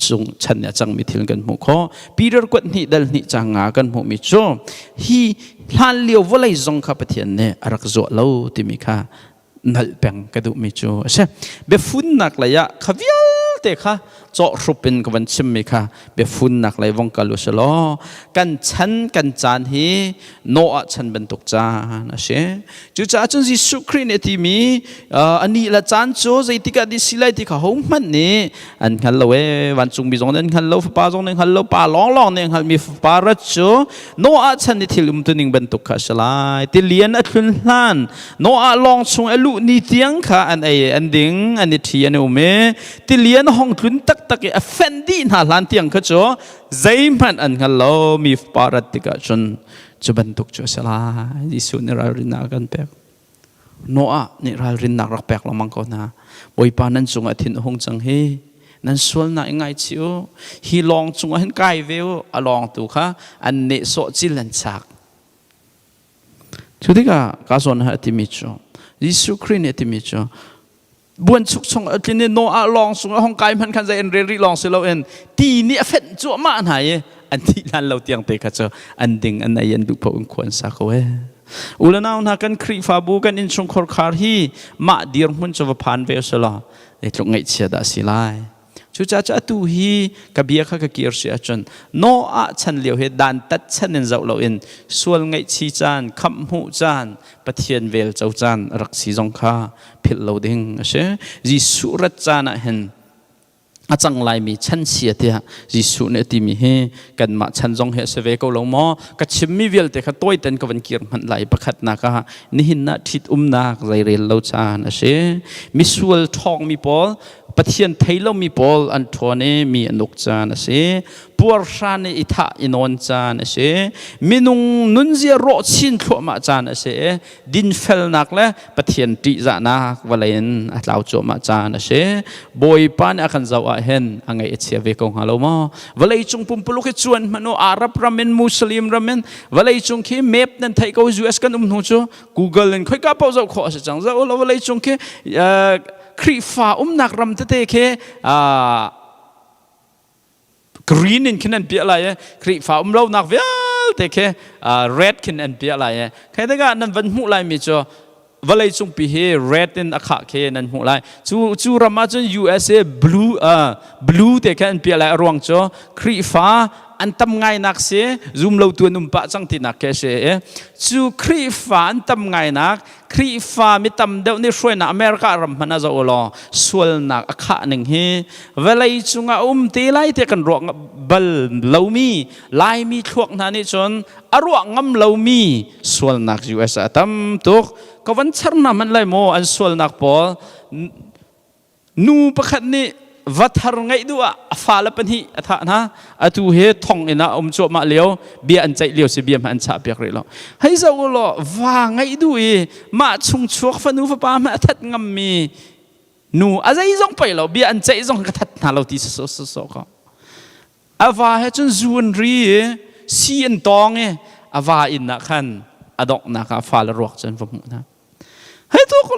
cung chan nih a cangmi thil kan hmuh khawh. Peter kuat hnih dal hnih cang nga kan hmuhmi cu hi hlan lio vawlei zong kha Pathian nih a rak zuah lo timi kha nalh peng ka duhmi cu a si. Biafunnak lei ah kha vialte. vialte kha cawhhrup in ka van chimmi kha biafunnak lei vong kal u si law kan chan kan caan hi Noah chan bantuk caan a si. Cucaah cun Jesuh Khrih nih a timi a ni le caan cu zeitik ah dih si lai ti kha hohmanh nih an hngal lo ee. Vancungmi zong nih an hngal lo, Fapa zong nih an hngal lo, Pa lawnglawng nih an hngalhmi Fapa rat cu Noah chan i thil umtuning bantuk kha a si lai. Tilian a thlun hlan Noah lawng chung a luh ni tiang kha an ei an ding, an i ṭhi an i um i tilian hong tlun taktak i a fenh dih hna hlan tiang kha cu zeihmanh an hngal lo mi fapa rat tikah cun cu bantuk cu a si lai. Jesuh nih ralrinnak a kan pek. Noah nih ralrinnak rak pek lengmang ko hna. Bawipa nan cungah thin a hung cang hi. Nan sualnak i ngaichih u. Hi lawng cungah hin kai ve u. A lawng tu kha an nehsawh cil an chak. Cu tikah ka zawn ah a timi cu Jesuh Khrih nih a timi cu buanchuk chung a tlin i Noah lawng sung a hong kai hmanh khan zei an rel rih lawng si loin ti nih a fenh cuahmah hna i an thih hlan lo tiang te kha cu an ding an ei an duh paoh in khua an sa ko ee. U le nau hna kan Khrihfabu kan innchungkhar khar hi mah dirhmun cu va phan ve usulaw zeitluk ngaihchia dah a si lai. Cucaah cu atu hi ka bia kha ka kir si ahcun Noah chan lio hi dantat chan in zoh loin sual ngaihchi caan, khamh hmuh caan, Pathian vel co caan rak si zong kha philh lo ding a si. Jesuh rat caan ah hin a cang laimi chan sia tiah Jesuh nih a timi hi kanmah chan zong hi a si ve ko lo maw? Ka chimmi vialte kha tawiten ka van kir hmanh lai. Pakhatnak ah nihin ah ṭhit umnak zeirel lo caan a si. Misual ṭhawngmi pawl Pathian thei lomi pawl an ṭhawn i mi an uk caan a si. Puarhran i i thah i nawn caan a si. Minung nunzia rawh chin thluahmah caan a si i dinfelnak le Pathian ṭihzahnak vawlei in a tlau cuahmah caan a si. Bawipa nih a kan zoh ah hin a ngaih a chia ve ko hnga lo maw? Vawlei cung pumpuluk hi cuan hmanh u Arab ram in Muslim ram in vawlei cung khi map nan theih ko US kan um hnu cu Google in khoika paoh zoh khawh a si cang. Zoh u law vawlei cung khi Khrihfa umnak ram tete khi green in khin an piah lai i Khrihfa um lonak vialte khi red khin an piah lai i khi tikah nan van hmuh lai mi cu vawlei cungpi hi red in a khah khi nan hmuh lai. Cu cu ram ah cun USA blue blue te khin an piah lai. A ruang cu Khrihfa an tam ngainak si, zum lo tu an um pah cang tinak khi a si i cu Khrihfa an tam ngainak Khrihfa mi tam deuh nih hruainak America ram hmanh ah zoh law sualnak a khah ning hi vawlei cungah a um te lai te kan ruah bal lomi Laimi thluak hna nih cun a ruah ngam lomi sualnak US ah a tam tuk. Ka van char hna hmanh lai maw an sualnak pawl. Nu pakhat nih va thar ngeih duh ah a fale pahnih a thah hna. Atu hi thong inn ah um cuahmah lio, bia an ceih lio si, bia hmanh an chah piak rih lo. Hei zoh u law, va ngeih duh i mah chungchuak fanu fapa hmanh a that ngammi nu, a zeizong pei lo, bia an ceih zong ka that hna lo ti sawsawh sawsawh ko. A va he cun zu an ri i si an tawng i a va inn ah khan a donghnak ah fale ruak cu an va hmuh hna. Hei tu ko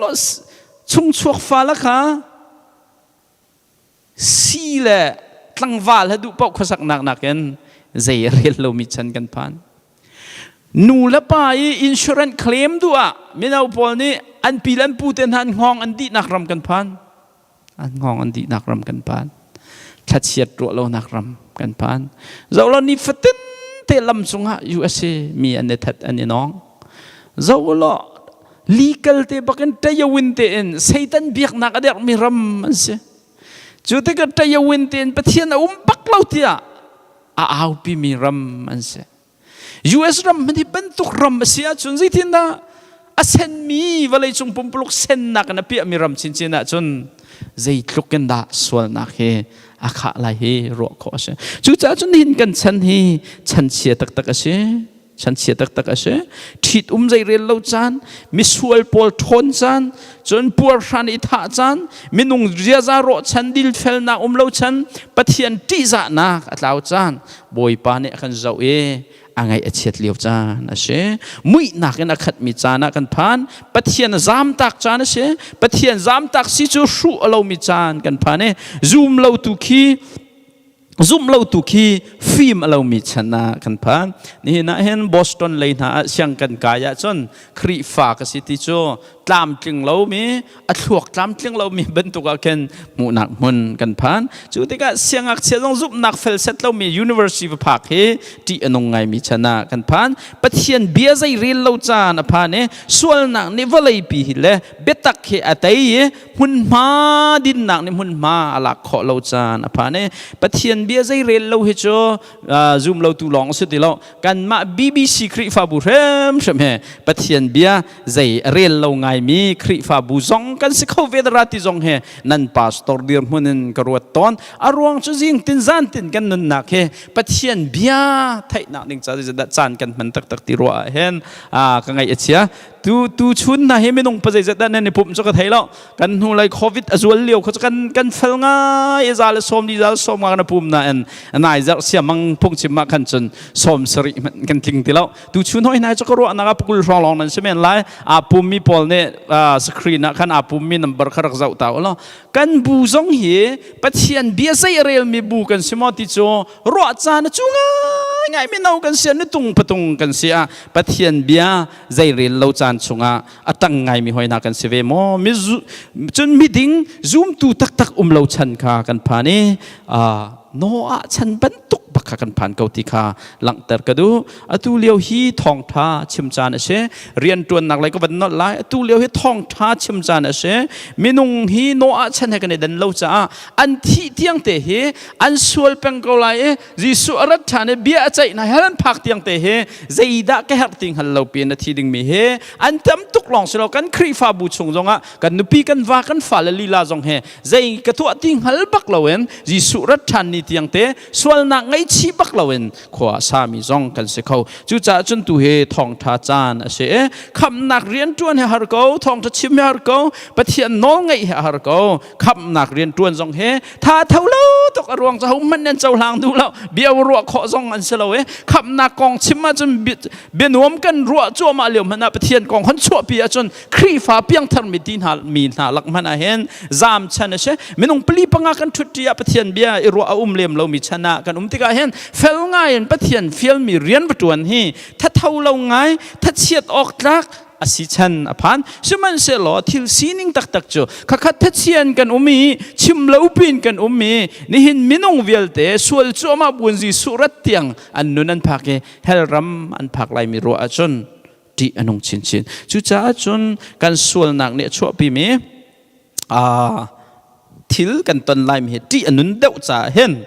chungchuak fale kha si le tlangval he duh paoh khuasaknak nakin zei a rel lomi chan kan phan. Nu le pa i insurance claim duh ah mino pawl nih an pi le an pu te hna an hngawng an dihnak ram kan phan. An hngawng an dihnak ram kan phan. Thlachiat ruah lonak ram kan phan. Zoh law nifatin te lam cungah USA mi an i that an i nawng. Zoh law legal te bakin tayawin te in Satan biaknak a dermi ram an si. Cu tikah tayawin te in Pathian a um bak lo tiah a aupimi ram an si. US ram hi bantuk ram a si ahcun zeitindah a senmi vawleicung pumpuluk sennak in a piahmi ram chinchin ahcun zeitluk in dah sualnak hi a khah lai hi ruah khawh a si. Cucaah cun nihin kan chan hi chanchia taktak a si. Chanchia taktak a si. Ṭhit um zeirel lo caan, misual pawl ṭhawn caan, cun puarhran i thah caan, minung ziaza rawh chan, dilfelnak um lo chan, Pathian ṭihzahnak a tlau caan, Bawipa nih a kan zoh i a ngaih a chiat lio caan a si. Muihnak in a khatmi caan ah kan phan. Pathian zamtak caan a si. Pathian zamtak si cu hruh a lomi caan kan phan i zum lo tu khi. Zumh lo tu khi fim a lomi chan ah kan phan. Nihin ah hin Boston lei hna ah siang kan kai ahcun Khrihfa ka si ti cu tlamtling lomi, a thluak tlamtling lomi bantuk ah khin hmuhnak hmun kan phan. Cu tikah siangngakchia zong zumhnak fel set lomi university va phak hi ṭih a nung ngaimi chan ah kan phan. Pathian bia zei rel lo caan a phan i sualnak nih vawleipi hi le biatak hi a tei i hmunhma dinnak nih hmunhma a lak khawh lo caan a phan i Pathian bia zei rel lo hi cu zum lo tu lawng a si ti lo. Kanmah BBC Khrihfabu hrimhrim he Pathian bia zei rel lo ngaimi Khrihfabu zong kan si kho ve dara ti zong he nan pastor dirhmun in ka ruat tawn. A ruang cu zing tin zan tin kan nunnak he Pathian bia theihnak ding ca zeidah caan kan hman taktak ti ruah ah hin ka ngaih a chia. Tu tu chun hna hi minung pa zeizat dah nan i pumh cu ka thei lo. Kan hnu lei COVID a zual lio kha cu kan kan fel ngai za le sawm li za le sawm nga kan pum na en nai zarh siamang phungchim ah khan cun 70 hmanh kan tling ti lo. Tu chun hoi hna cu ka ruahnak ah pakul hrawng lawng nan si men lai. Aa pummi pawl nih screen ah khan aa pummi number kha rak zoh ta u law. Kan bu zong hi Pathian bia zei a relmi bu kan si maw ti cu ruah caan a cu ngaingai mino kan si ah nutung patung kan si ah Pathian bia zei rel lo caan chungah a tang ngaimi hoi hna kan si ve maw? Cun miding zumtu taktak um lo chan kha kan phan i Noah chan bantuk bak kha kan phan ko ti kha langhter ka duh. Atu lio hi thawngtha chim caan a si. Riantuannak lei ka van nolh lai. Atu lio hi thawngtha chim caan a si. Minung hi Noah chan he kan i dan lo caah an thih tiang te hi an sual peng ko lai i Jesuh a rat ṭhan i bia a ceih hna hell an phak tiang te hi zeidah ka herh ti hngal lo piin a thi dingmi hi an tam tuk lawng si lo. Kan Khrihfabu chung zongah kan nupi kan va kan fale lila zong he zei ka tuah ti hngal bak loin Jesuh rat ṭhan ni tiang te sualnak ngaihchih bak loin khua a sami zong kan si kho. Cucaah cun tu hi thawngṭha caan a si i khamhnak rianṭuan hi har ko, thawngṭha chim hi har ko, Pathian nawl ngaih hi a har ko. Khamhnak rianṭuan zong hi tha tho lo tuk, a ruang cu hohmanh nan cohlang duh lo, bia ruah khawh zong an si lo i khamhnak kong chim ahcun bia nuam kan ruah cuahmah lio hmanh ah Pathian kong hon chuahpi ahcun Khrihfa piangthar mi ti hna mi hna lak hmanh ah hin zaam chan a si. Minung pali panga kan ṭhutṭi ah Pathian bia i ruah a um lem lomi chan ah kan um tikah hin fel ngai in Pathian fialmi rian va ṭuan hi thatho lo ngai, thachiat awk tlak a si chan a phan. Sihmanhsehlaw thil sining taktak cu khakhat thachian kan um i chim lo pin kan um i nihin minung vialte sual cuahmah buan Jesuh rat tiang an nun an phak i hell ram an phak laimi ruah ahcun ṭih a nung chinchin. Cucaah cun kan sualnak nih a chuahpimi thil kan ton laimi hi ṭih a nun deuh caah hin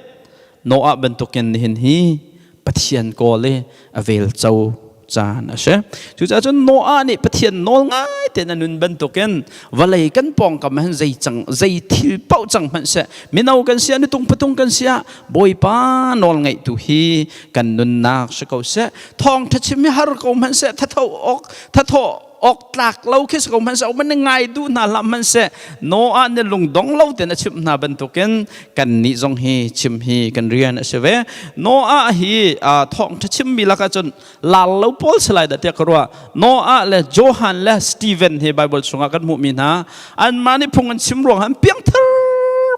Noah bantukin nihin hi Pathian kawl i a vel co caan a si. Cucaah cun Noah nih Pathian nawl ngai tein a nun bantukin vawlei kan pawngkam ah hin zei cang zei thil paoh cang hmanh seh, mino kan si ah nutung patung kan si ah, Bawipa nawl ngaih tu hi kan nunnak si ko seh. Thawngṭha chim hi har ko hmanh seh, thatho awk thathawh awk tlak lo khi si ko hmanh seh, man ngai duh hna hlah hmanh seh, Noah nih lungdong lo tein a chimh hna bantukin kannih zong hi chim hi kan rian a si ve. Noah hi thawngṭha chimmi lakah cun lal lo pawl si lai dah tiah ka ruah. Noah le Johan le Stephen hi Bible chungah kan hmuhmi hna anmah nih phung an chim ruang an piangthar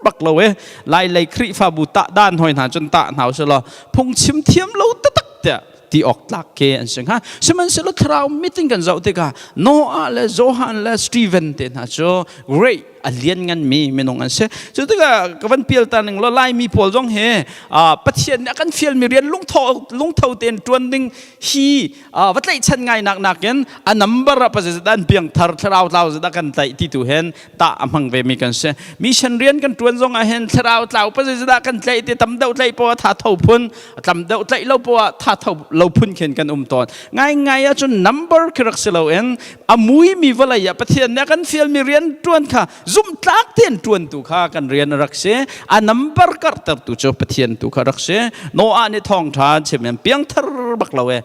bak lo e. Lai lei Khrihfabu tah dan hoi hna cun tah hna usih law phungchim thiam lo taktak tiah ti awk tlak ke an si hnga. Sihmanhsehlaw thlarau meeting kan zoh tikah Noah le Johan le Stephen te hna cu great a liannganmi minung an si. Cu tikah ka van pial ta ning law, Laimi pawl zong hi Pathian nih a kan fialmi rian lungtho lungtho tein ṭuan ding hi va tlaihchan ngai nak nakin a number ah pazet an piangthar thlarau tlau zet kan tlaih ti tu hen tah a hmang ve mi kan si. Mission rian kan ṭuan zong ah hin thlarau tlau pazet kan tlaih ti tam deuh tlaih poah tha tho phun, tlam deuh tlaih lo poah tha tho lo phun khin kan um tawn. Ngai ngai ah cun number khi rak si loin a mui mi vawlei ah Pathian nih a kan fial mi rian ṭuan kha zumhtlak tein ṭuan tu kha kan rian a rak si. A number karhter tu cu Pathian tu kha rak si. Noah nih thawngṭha chim in piangthar bak lo e.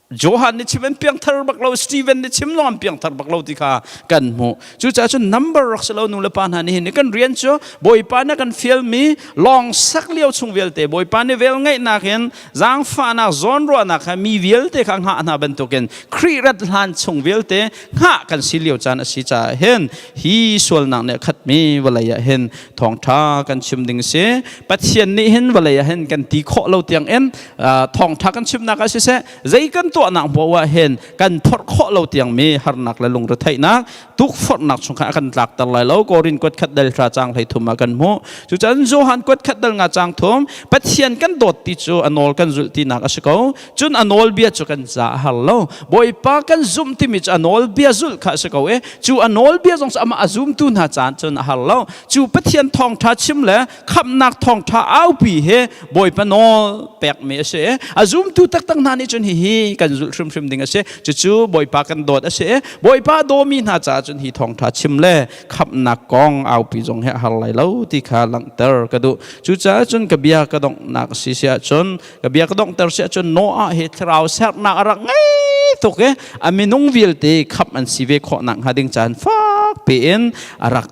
Johan nih chim an piangthar bak lo, Stephen nih chim zong an piangthar bak lo ti kha kan hmuh. Cucaah cun number rak si lo nu le pa hna nih hin kan rian cu Bawipa nih kan fialmi lawng sak lio chung vialte Bawipa nih vel ngeihnak in zaangfahnak zawnruahnak kha mi vialte kha hngah hna bantukin Khrih rat hlan chung vialte hngah kan si lio caan a si caah hin hi sualnak nih a khatmi vawlei ah hin thawngṭha kan chim ding si. Pathian nih hin vawlei ah hin kan ti khawh lo tiang in thawngṭha kan chimnak ah siseh zei kan tuahnak poah ah hin kan phorh khawh lo tiangmi harnak le lungretheihnak tukforhnak chung kha a kan tlakter lai lo. Korin kuat khat dal hra caang 13 ah kan hmuh. Cucaah Johan kuat khat dal nga caang thum, Pathian kan dawt ti cu a nawl kan zulh tinak a si ko, cun a nawlbia cu kan ca a har lo. Bawipa kan zumh timi cu a nawlbia zulh kha a si ko i cu a nawlbia zong cu amah a zumtu hna caan cun a har lo. Cu Pathian thawngṭha chim le khamhnak thawngṭha aupi hi Bawipa nawl pekmi a si. A zumtu taktak hna nih cun hihi kan zulh hrimhrim ding a si. Cucu Bawipa kan dawt a si. Bawipa dawmi hna caah cun hi thawngṭha chim le khamhnak kong aupi zong hi a har lai lo ti kha langhter ka duh. Cucaah cun ka bia ka donghnak si si ahcun, ka bia ka donghter si ahcun, Noah hi thlarau sernak a rak ngei tuk i a minung vialte khamh an si ve khawh nak hnga ding caan fak piin a rak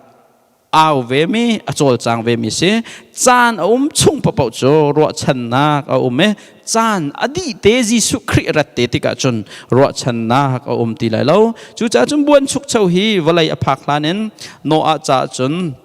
au vemi, a cawlcang vemi si. Caan a um chung paoh cu ruahchannak a um i caan a dih te, Jesuh Khrih rat te tikah cun ruahchannak a um ti lai lo. Cucaah cun buanchukcho hi vawlei a phak hlan in Noah caah cun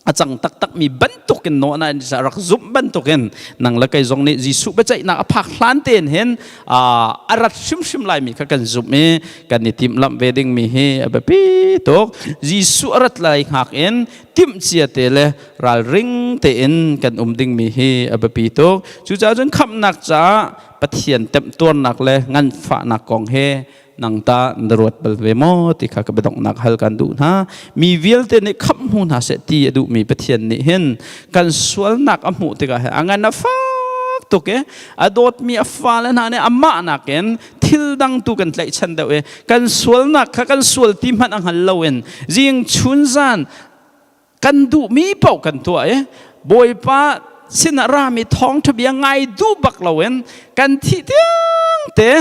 a cang taktakmi bantukin, Noah na rak zumh bantukin, nang le kei zong nih Jesuh biaceihnak a phak hlan tein hin a rat hrimhrim laimi kha kan zumh i kan i timhlamh ve dingmi hi a biapi tuk. Jesuh a rat lai hngak in timhcia te le ralring tein kan um dingmi hi a biapi tuk. Cucaah cun khamhnak caah Pathian temhtuarnak le nganfahnak kong he nang ta na ruat bal ve maw ti kha ka biadonghnak hal kan duh hna. Mi vialte nih khamh hmu hna seh ti a duhmi Pathian nih hin kan sualnak a hmuh tikah a ngan a fak tuk i a dawtmi a fale hna nih amah nakin thil dang tu kan tlaihchan deuh i kan sualnak kha kan sual ti hmanh a hngal loin zing chun zan kan duhmi paoh kan tuah i Bawipa sinah rami thawngṭha bia ngai duh bak loin kan thih tiang te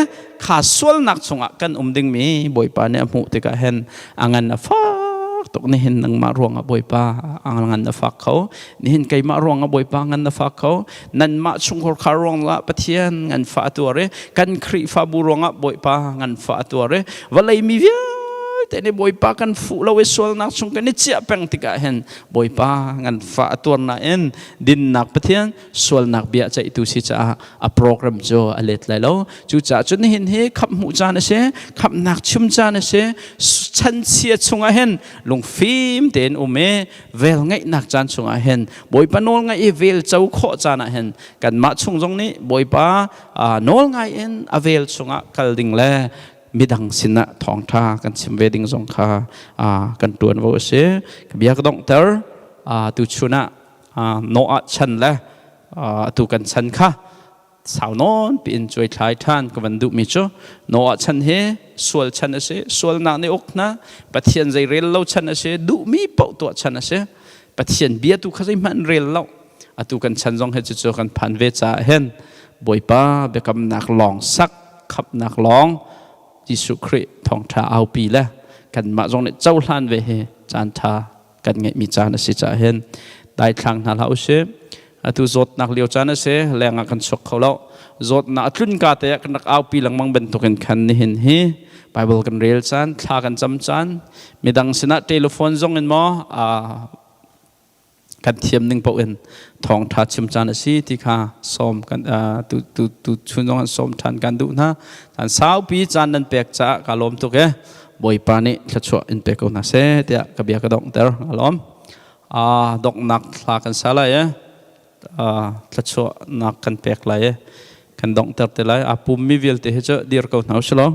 kha sualnak chungah kan um dingmi Bawipa nih a hmuh tikah hin a ngan a fak tuk. Nihin nangmah ruangah Bawipa a ngan a fak kho, nihin keimah ruangah Bawipa ngan a fak kho, nanmah chungkhar khar ruangah Pathian ngan fa a tuar i kan Khrihfabu ruangah Bawipa ngan fa a tuar i vawlei mi vialte nih Bawipa kan fuh lo i sualnak chung kan i chiah peng tikah hin Bawipa ngan fa a tuar nain dinnak Pathian sualnak bia ceihtu si caah a program cu a let lai lo. Cucaah cun nihin hi khamh hmuh caan a si, khamhnak chim caan a si. Chanchia chungah hin lungfim tein um i vel ngeihnak caan chungah hin, Bawipa nawl ngaih i vel co khawh caan ah hin, kanmah chung zong nih Bawipa nawl ngai in a vel chungah kal ding le midang sinah thawngṭha kan chim ve ding zong kha kan ṭuanvo a si. Ka bia ka donghter. Tuchun ah Noah chan le atu kan chan kha sau nawn piin cuai thlai ṭhan ka van duhmi cu, Noah chan hi sual chan a si, sualnak nih uk hna, Pathian zei rel lo chan a si, duhmi paoh tuah chan a si, Pathian bia tu kha zeihmanh rel lo. Atu kan chan zong hi cucu kan phan ve caah hin Bawipa biakamnak lawng sak, khamhnak lawng Jesuh Khrih thawngṭha aupi le kanmah zong nih cohlan ve hi caan ṭha kan ngeihmi caan a si caah hin daithlang hna hlah usih. Atu zawtnak lio caan a si, leng ah kan chuak kho lo. Zawtnak a tlun ka te ah kan rak aupi lengmang bantukin khan nihin hi Bible kan rel caan, thla kan cam caan, midang sinah telephone zong in maw kan thiam ning paoh in thawngṭha chim caan a si ti kha sawm kan tu tu tu chun zong an sawm ṭhan kan duh hna. Caan saupi caan nan pek caah ka lawm tuk e. Bawipa nih thluachuah in pe ko hna seh tiah ka bia ka donghter. Ka lawm. Donghnak thla kan sa lai e. Thluachuahnak kan pek lai e. Kan donghter te lai. A pummi vialte hi cu dir ko hna usih law.